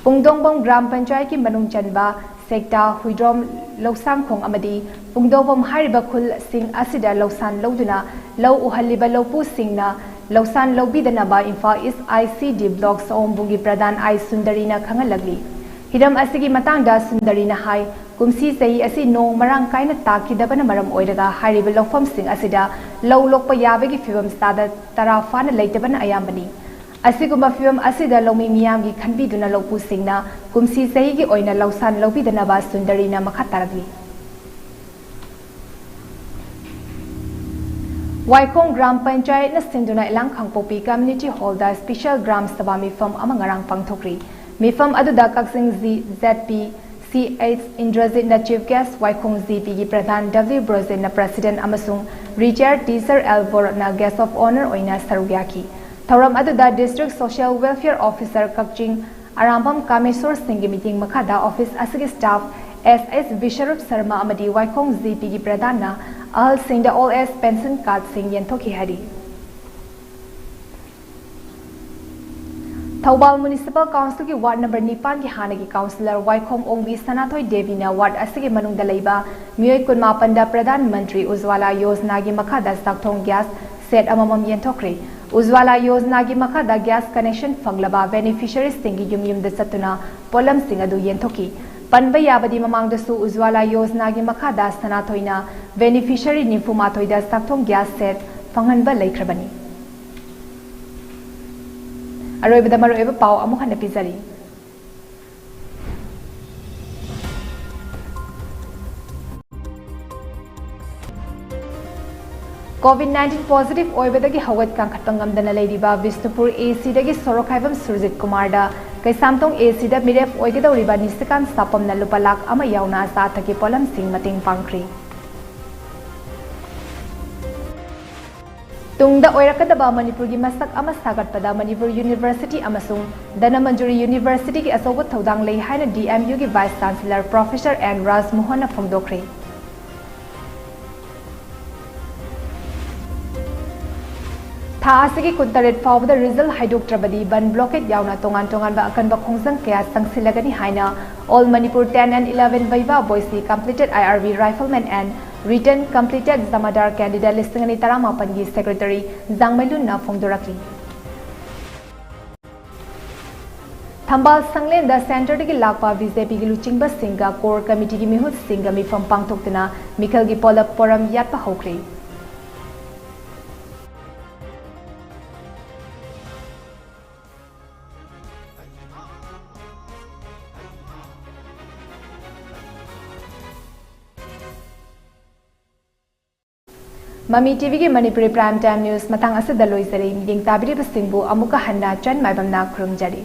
ꯄꯨꯡꯗꯣꯡꯕꯝ ꯒ꯭ꯔꯥꯝ ꯄꯟꯆꯥꯌꯠꯀꯤ ꯃꯅꯨꯡ ꯆꯟꯕ ꯁꯦꯛꯇꯥ, ꯍꯨꯏꯗ꯭ꯔꯣꯝ, ꯂꯧꯁꯥꯡꯈꯣꯡ ꯑꯃꯗꯤ ꯄꯨꯡꯗꯣꯡꯕꯝ ꯍꯥꯏꯔꯤꯕ ꯈꯨꯜꯁꯤꯡ ꯑꯁꯤꯗ ꯂꯧꯁꯥꯟ ꯂꯧꯗꯨꯅ ꯂꯧ ꯎꯍꯜꯂꯤꯕ ꯂꯧꯄꯨꯁꯤꯡꯅ ꯂꯧꯁꯥꯟ ꯂꯧꯕꯤꯗꯅꯕ ꯏꯝꯐꯥꯜ East ICD block ꯁꯑꯣꯝꯕꯨꯡꯒꯤ ꯄ꯭ꯔꯙꯥꯟ ꯑꯥꯏ ꯁꯨꯟꯗꯔꯤꯅ ꯈꯪꯍꯜꯂꯛꯂꯤ꯫ ꯍꯤꯔꯝ ꯑꯁꯤꯒꯤ ꯃꯇꯥꯡꯗ ꯁꯨꯟꯗꯔꯤꯅ ꯍꯥꯏ, ꯀꯨꯝꯁꯤ ꯆꯍꯤ ꯑꯁꯤ ꯅꯣꯡ ꯃꯔꯥꯡ ꯀꯥꯏꯅ ꯇꯥꯈꯤꯗꯕꯅ ꯃꯔꯝ ꯑꯣꯏꯔꯒ ꯍꯥꯏꯔꯤꯕ ꯂꯧꯐꯝꯁꯤꯡ ꯑꯁꯤꯗ ꯂꯧ ꯂꯣꯛꯄ ꯌꯥꯕꯒꯤ ꯐꯤꯕꯝ ꯆꯥꯗ ꯇꯔꯥ ꯐꯥꯅ ꯂꯩꯇꯕꯅ ꯑꯌꯥꯝꯕꯅꯤ꯫ ꯑꯁꯤꯒꯨꯝꯕ ꯐꯤꯕꯝ ꯑꯁꯤꯗ ꯂꯧꯃꯤ ꯃꯤꯌꯥꯝꯒꯤ ꯈꯟꯕꯤꯗꯨꯅ ꯂꯧꯄꯨꯁꯤꯡꯅ ꯀꯨꯝꯁꯤ ꯆꯍꯤꯒꯤ ꯑꯣꯏꯅ ꯂꯧꯁꯥꯟ ꯂꯧꯕꯤꯗꯅꯕ ꯁꯨꯟꯗꯔꯤꯅ ꯃꯈꯥ ꯇꯥꯔꯛꯂꯤ꯫ ꯋꯥꯏꯈꯣꯡ ꯒ꯭ꯔꯥꯝ ꯄꯟꯆꯥꯌꯠꯅ ꯁꯤꯟꯗꯨꯅ ꯏꯂꯥꯡ ꯈꯥꯡꯄꯣꯛꯄꯤ Community Hallꯗ special ꯒ꯭ꯔꯥꯝ ꯁꯚꯥ ꯃꯤꯐꯝ ꯑꯃ ꯉꯔꯥꯡ ꯄꯥꯡꯊꯣꯛꯈ꯭ꯔꯤ꯫ ꯃꯤꯐꯝ ꯑꯗꯨꯗ ꯀꯛꯆꯤꯡ ꯖꯤ-, ZP, ꯁꯤ ꯑꯩꯆ ꯏꯟꯗ꯭ꯔꯖꯤꯠꯅ chief guest, ꯋꯥꯏꯈꯣꯡ ꯖꯤꯄꯤꯒꯤ ꯄ꯭ꯔꯙꯥꯟ ꯗꯕ꯭ꯂꯤꯎ ꯕ꯭ꯔꯣꯖꯦꯟꯅ president ꯑꯃꯁꯨꯡ retired teacher ꯑꯦꯜ ꯕꯣꯔꯠꯅ guest of honour ꯑꯣꯏꯅ ꯁꯔꯨꯛ ꯌꯥꯈꯤ꯫ ꯊꯧꯔꯝ ꯑꯗꯨꯗ district social welfare officer ꯀꯛꯆꯤꯡ ꯑꯔꯥꯝꯕꯝ ꯀꯥꯃꯦꯁꯣꯔ ꯁꯤꯡꯒꯤ ꯃꯤꯠꯌꯦꯡ ꯃꯈꯥꯗ office ꯑꯁꯤꯒꯤ staff ꯑꯦꯁ ꯑꯦꯁ ꯕꯤꯁꯔꯨꯞ ꯁꯔꯃ ꯑꯃꯗꯤ ꯋꯥꯏꯈꯣꯡ ꯖꯤꯄꯤꯒꯤ ꯄ꯭ꯔꯙꯥꯟꯅ ꯑꯍꯜꯁꯤꯡꯗ ꯑꯣꯜ ꯑꯦꯖ ꯄꯦꯟꯁꯟ ꯀꯥꯔꯗꯁꯤꯡ ꯌꯦꯟꯊꯣꯛꯈꯤ ꯍꯥꯏꯔꯤ꯫ ꯊꯧꯕꯥꯜ ꯃ꯭ꯌꯨꯅꯤꯁꯤꯄꯥꯜ ꯀꯥꯎꯟꯁꯤꯜꯒꯤ ꯋꯥꯔꯗ ꯅꯝꯕꯔ ꯅꯤꯄꯥꯟꯒꯤ ꯍꯥꯟꯅꯒꯤ ꯀꯥꯎꯟꯁꯤꯂꯔ ꯋꯥꯏꯈꯣꯝ ꯑꯣꯡꯕꯤ ꯁꯅꯥꯊꯣꯏ ꯗꯦꯕꯤꯅ ꯋꯥꯔꯗ ꯑꯁꯤꯒꯤ ꯃꯅꯨꯡꯗ ꯂꯩꯕ ꯃꯤꯑꯣꯏ ꯀꯨꯟꯃꯥꯄꯟꯗ ꯄ꯭ꯔꯙꯥꯟ ꯃꯟꯇ꯭ꯔꯤ ꯎꯖ꯭ꯋꯥꯂꯥ ꯌꯣꯖꯅꯥꯒꯤ ꯃꯈꯥꯗ ꯆꯥꯛꯊꯣꯡ ꯒ꯭ꯌꯥꯁ ꯁꯦꯠ ꯑꯃꯃꯝ ꯌꯦꯟꯊꯣꯛꯈ꯭ꯔꯦ꯫ ꯎꯖ꯭ꯋꯥꯂꯥ ꯌꯣꯖꯅꯥꯒꯤ ꯃꯈꯥꯗ ꯒ꯭ꯌꯥꯁ ꯀꯅꯦꯛꯁꯟ ꯐꯪꯂꯕ ꯕꯦꯅꯤꯐꯤꯁꯔꯤꯁꯤꯡꯒꯤ ꯌꯨꯝ ꯌꯨꯝꯗ ꯆꯠꯇꯨꯅ ꯄꯣꯠꯂꯝꯁꯤꯡ ꯑꯗꯨ ꯌꯦꯟꯊꯣꯛꯈꯤ꯫ ꯄꯟꯕ ꯌꯥꯕꯗꯤ, ꯃꯃꯥꯡꯗꯁꯨ ꯎꯖ꯭ꯋꯥꯂꯥ ꯌꯣꯖꯅꯥꯒꯤ ꯃꯈꯥꯗ ꯁꯅꯥꯊꯣꯏꯅ ꯕꯦꯅꯤꯐꯤꯁꯔꯤ ꯅꯤꯐꯨ ꯃꯥꯊꯣꯏꯗ ꯆꯥꯛꯊꯣꯡ ꯒ꯭ꯌꯥꯁ ꯁꯦꯠ ꯐꯪꯍꯟꯕ ꯂꯩꯈ꯭ꯔꯕꯅꯤ꯫ ꯑꯔꯣꯏꯕꯗ ꯃꯔꯨꯑꯣꯏꯕ ꯄꯥꯎ ꯑꯃꯨꯛ ꯍꯟꯅ ꯄꯤꯖꯔꯤ꯫ ꯀꯣꯚꯤꯗ ꯅꯥꯏꯟꯇꯤꯟ ꯄꯣꯖꯤꯇꯤꯚ ꯑꯣꯏꯕꯗꯒꯤ ꯍꯧꯒꯠ ꯀꯥꯡꯈꯠꯄ ꯉꯝꯗꯅ ꯂꯩꯔꯤꯕ ꯕꯤꯁꯅꯨꯄꯨꯔ ꯑꯦ ꯁꯤꯗꯒꯤ ꯁꯣꯔꯣꯛꯈꯥꯏꯕꯝ ꯁꯨꯔꯖꯤꯠ ꯀꯨꯃꯥꯔꯗ ꯀꯩꯁꯥꯝꯊꯣꯡ ꯑꯦ ꯁꯤꯗ ꯃꯤꯔꯦꯞ ꯑꯣꯏꯒꯗꯧꯔꯤꯕ ꯅꯤꯁꯤꯀꯥꯟ ꯁꯥꯄꯝꯅ ꯂꯨꯄꯥ ꯂꯥꯈ ꯑꯃ ꯌꯥꯎꯅ ꯑꯆꯥ ꯑꯊꯛꯀꯤ ꯄꯣꯠꯂꯝꯁꯤꯡ ꯃꯇꯦꯡ ꯄꯥꯡꯈ꯭ꯔꯤ꯫ ꯇꯨꯡꯗ ꯑꯣꯏꯔꯛꯀꯗꯕ ꯃꯅꯤꯄꯨꯔꯒꯤ ꯃꯁꯛ ꯑꯃ ꯁꯥꯒꯠꯄꯗ ꯃꯅꯤꯄꯨꯔ ꯌꯨꯅꯤꯚꯔꯁꯤꯇꯤ ꯑꯃꯁꯨꯡ ꯙꯅꯃꯟꯖꯨꯔꯤ ꯌꯨꯅꯤꯚꯔꯁꯤꯇꯤꯒꯤ ꯑꯆꯧꯕ ꯊꯧꯗꯥꯡ ꯂꯩ ꯍꯥꯏꯅ ꯗꯤ ꯑꯦꯝ ꯌꯨꯒꯤ ꯚꯥꯏꯁ ꯆꯥꯟꯁꯦꯂꯔ ꯄ꯭ꯔꯣꯐꯦꯁꯔ ꯑꯦꯟ ꯔꯥꯖꯃꯣꯍꯟꯅ ꯐꯣꯡꯗꯣꯛꯈ꯭ꯔꯦ꯫ ꯊꯥ ꯑꯁꯤꯒꯤ ꯀꯨꯟꯇꯔꯦꯠ ꯐꯥꯎꯕꯗ ꯔꯤꯖꯜ ꯍꯥꯏꯗꯣꯛꯇ꯭ꯔꯕꯗꯤ ꯕꯟ ꯕ꯭ꯂꯣꯀꯦꯠ ꯌꯥꯎꯅ ꯇꯣꯉꯥꯟ ꯇꯣꯉꯥꯟꯕ ꯑꯀꯟꯕ ꯈꯣꯡꯖꯪ ꯀꯌꯥ ꯆꯪꯁꯤꯜꯂꯒꯅꯤ ꯍꯥꯏꯅ All Manipur ten and eleven Viva Boise Completed I R B Rifleman and Written Completed Jamadar Candidate ꯂꯤꯁꯤꯡ ꯑꯅꯤ ꯇꯔꯥꯃꯥꯄꯟꯒꯤ ꯁꯦꯀ꯭ꯔꯦꯇꯔꯤ ꯖꯥꯡꯃꯩꯂꯨꯟꯅ ꯐꯣꯡꯗꯣꯔꯛꯂꯤ꯫ ꯊꯝꯕꯥꯜ ꯁꯪꯂꯦꯟꯗ ꯁꯦꯟꯇꯔꯗꯒꯤ ꯂꯥꯛꯄ ꯕꯤ ꯖꯦ ꯄꯤꯒꯤ ꯂꯨꯆꯤꯡꯕꯁꯤꯡꯒ ꯀꯣꯔ ꯀꯃꯤꯇꯤꯒꯤ ꯃꯤꯍꯨꯠꯁꯤꯡꯒ ꯃꯤꯐꯝ ꯄꯥꯡꯊꯣꯛꯇꯨꯅ ꯃꯤꯈꯜꯒꯤ ꯄꯣꯂꯞ ꯄꯣꯔꯝ ꯌꯥꯠꯄ ꯍꯧꯈ꯭ꯔꯦ꯫ ꯃꯃꯤ ꯇꯤꯚꯤꯒꯤ ꯃꯅꯤꯄꯨꯔꯤ Prime Time News ꯃꯇꯥꯡ ꯑꯁꯤꯗ ꯂꯣꯏꯖꯔꯦ꯫ ꯃꯤꯠꯌꯦꯡ ꯇꯥꯕꯤꯔꯤꯕꯁꯤꯡꯕꯨ ꯑꯃꯨꯛꯀ ꯍꯟꯅ ꯆꯟ ꯃꯥꯏꯕꯝꯅ ꯈꯨꯔꯨꯝꯖꯔꯤ꯫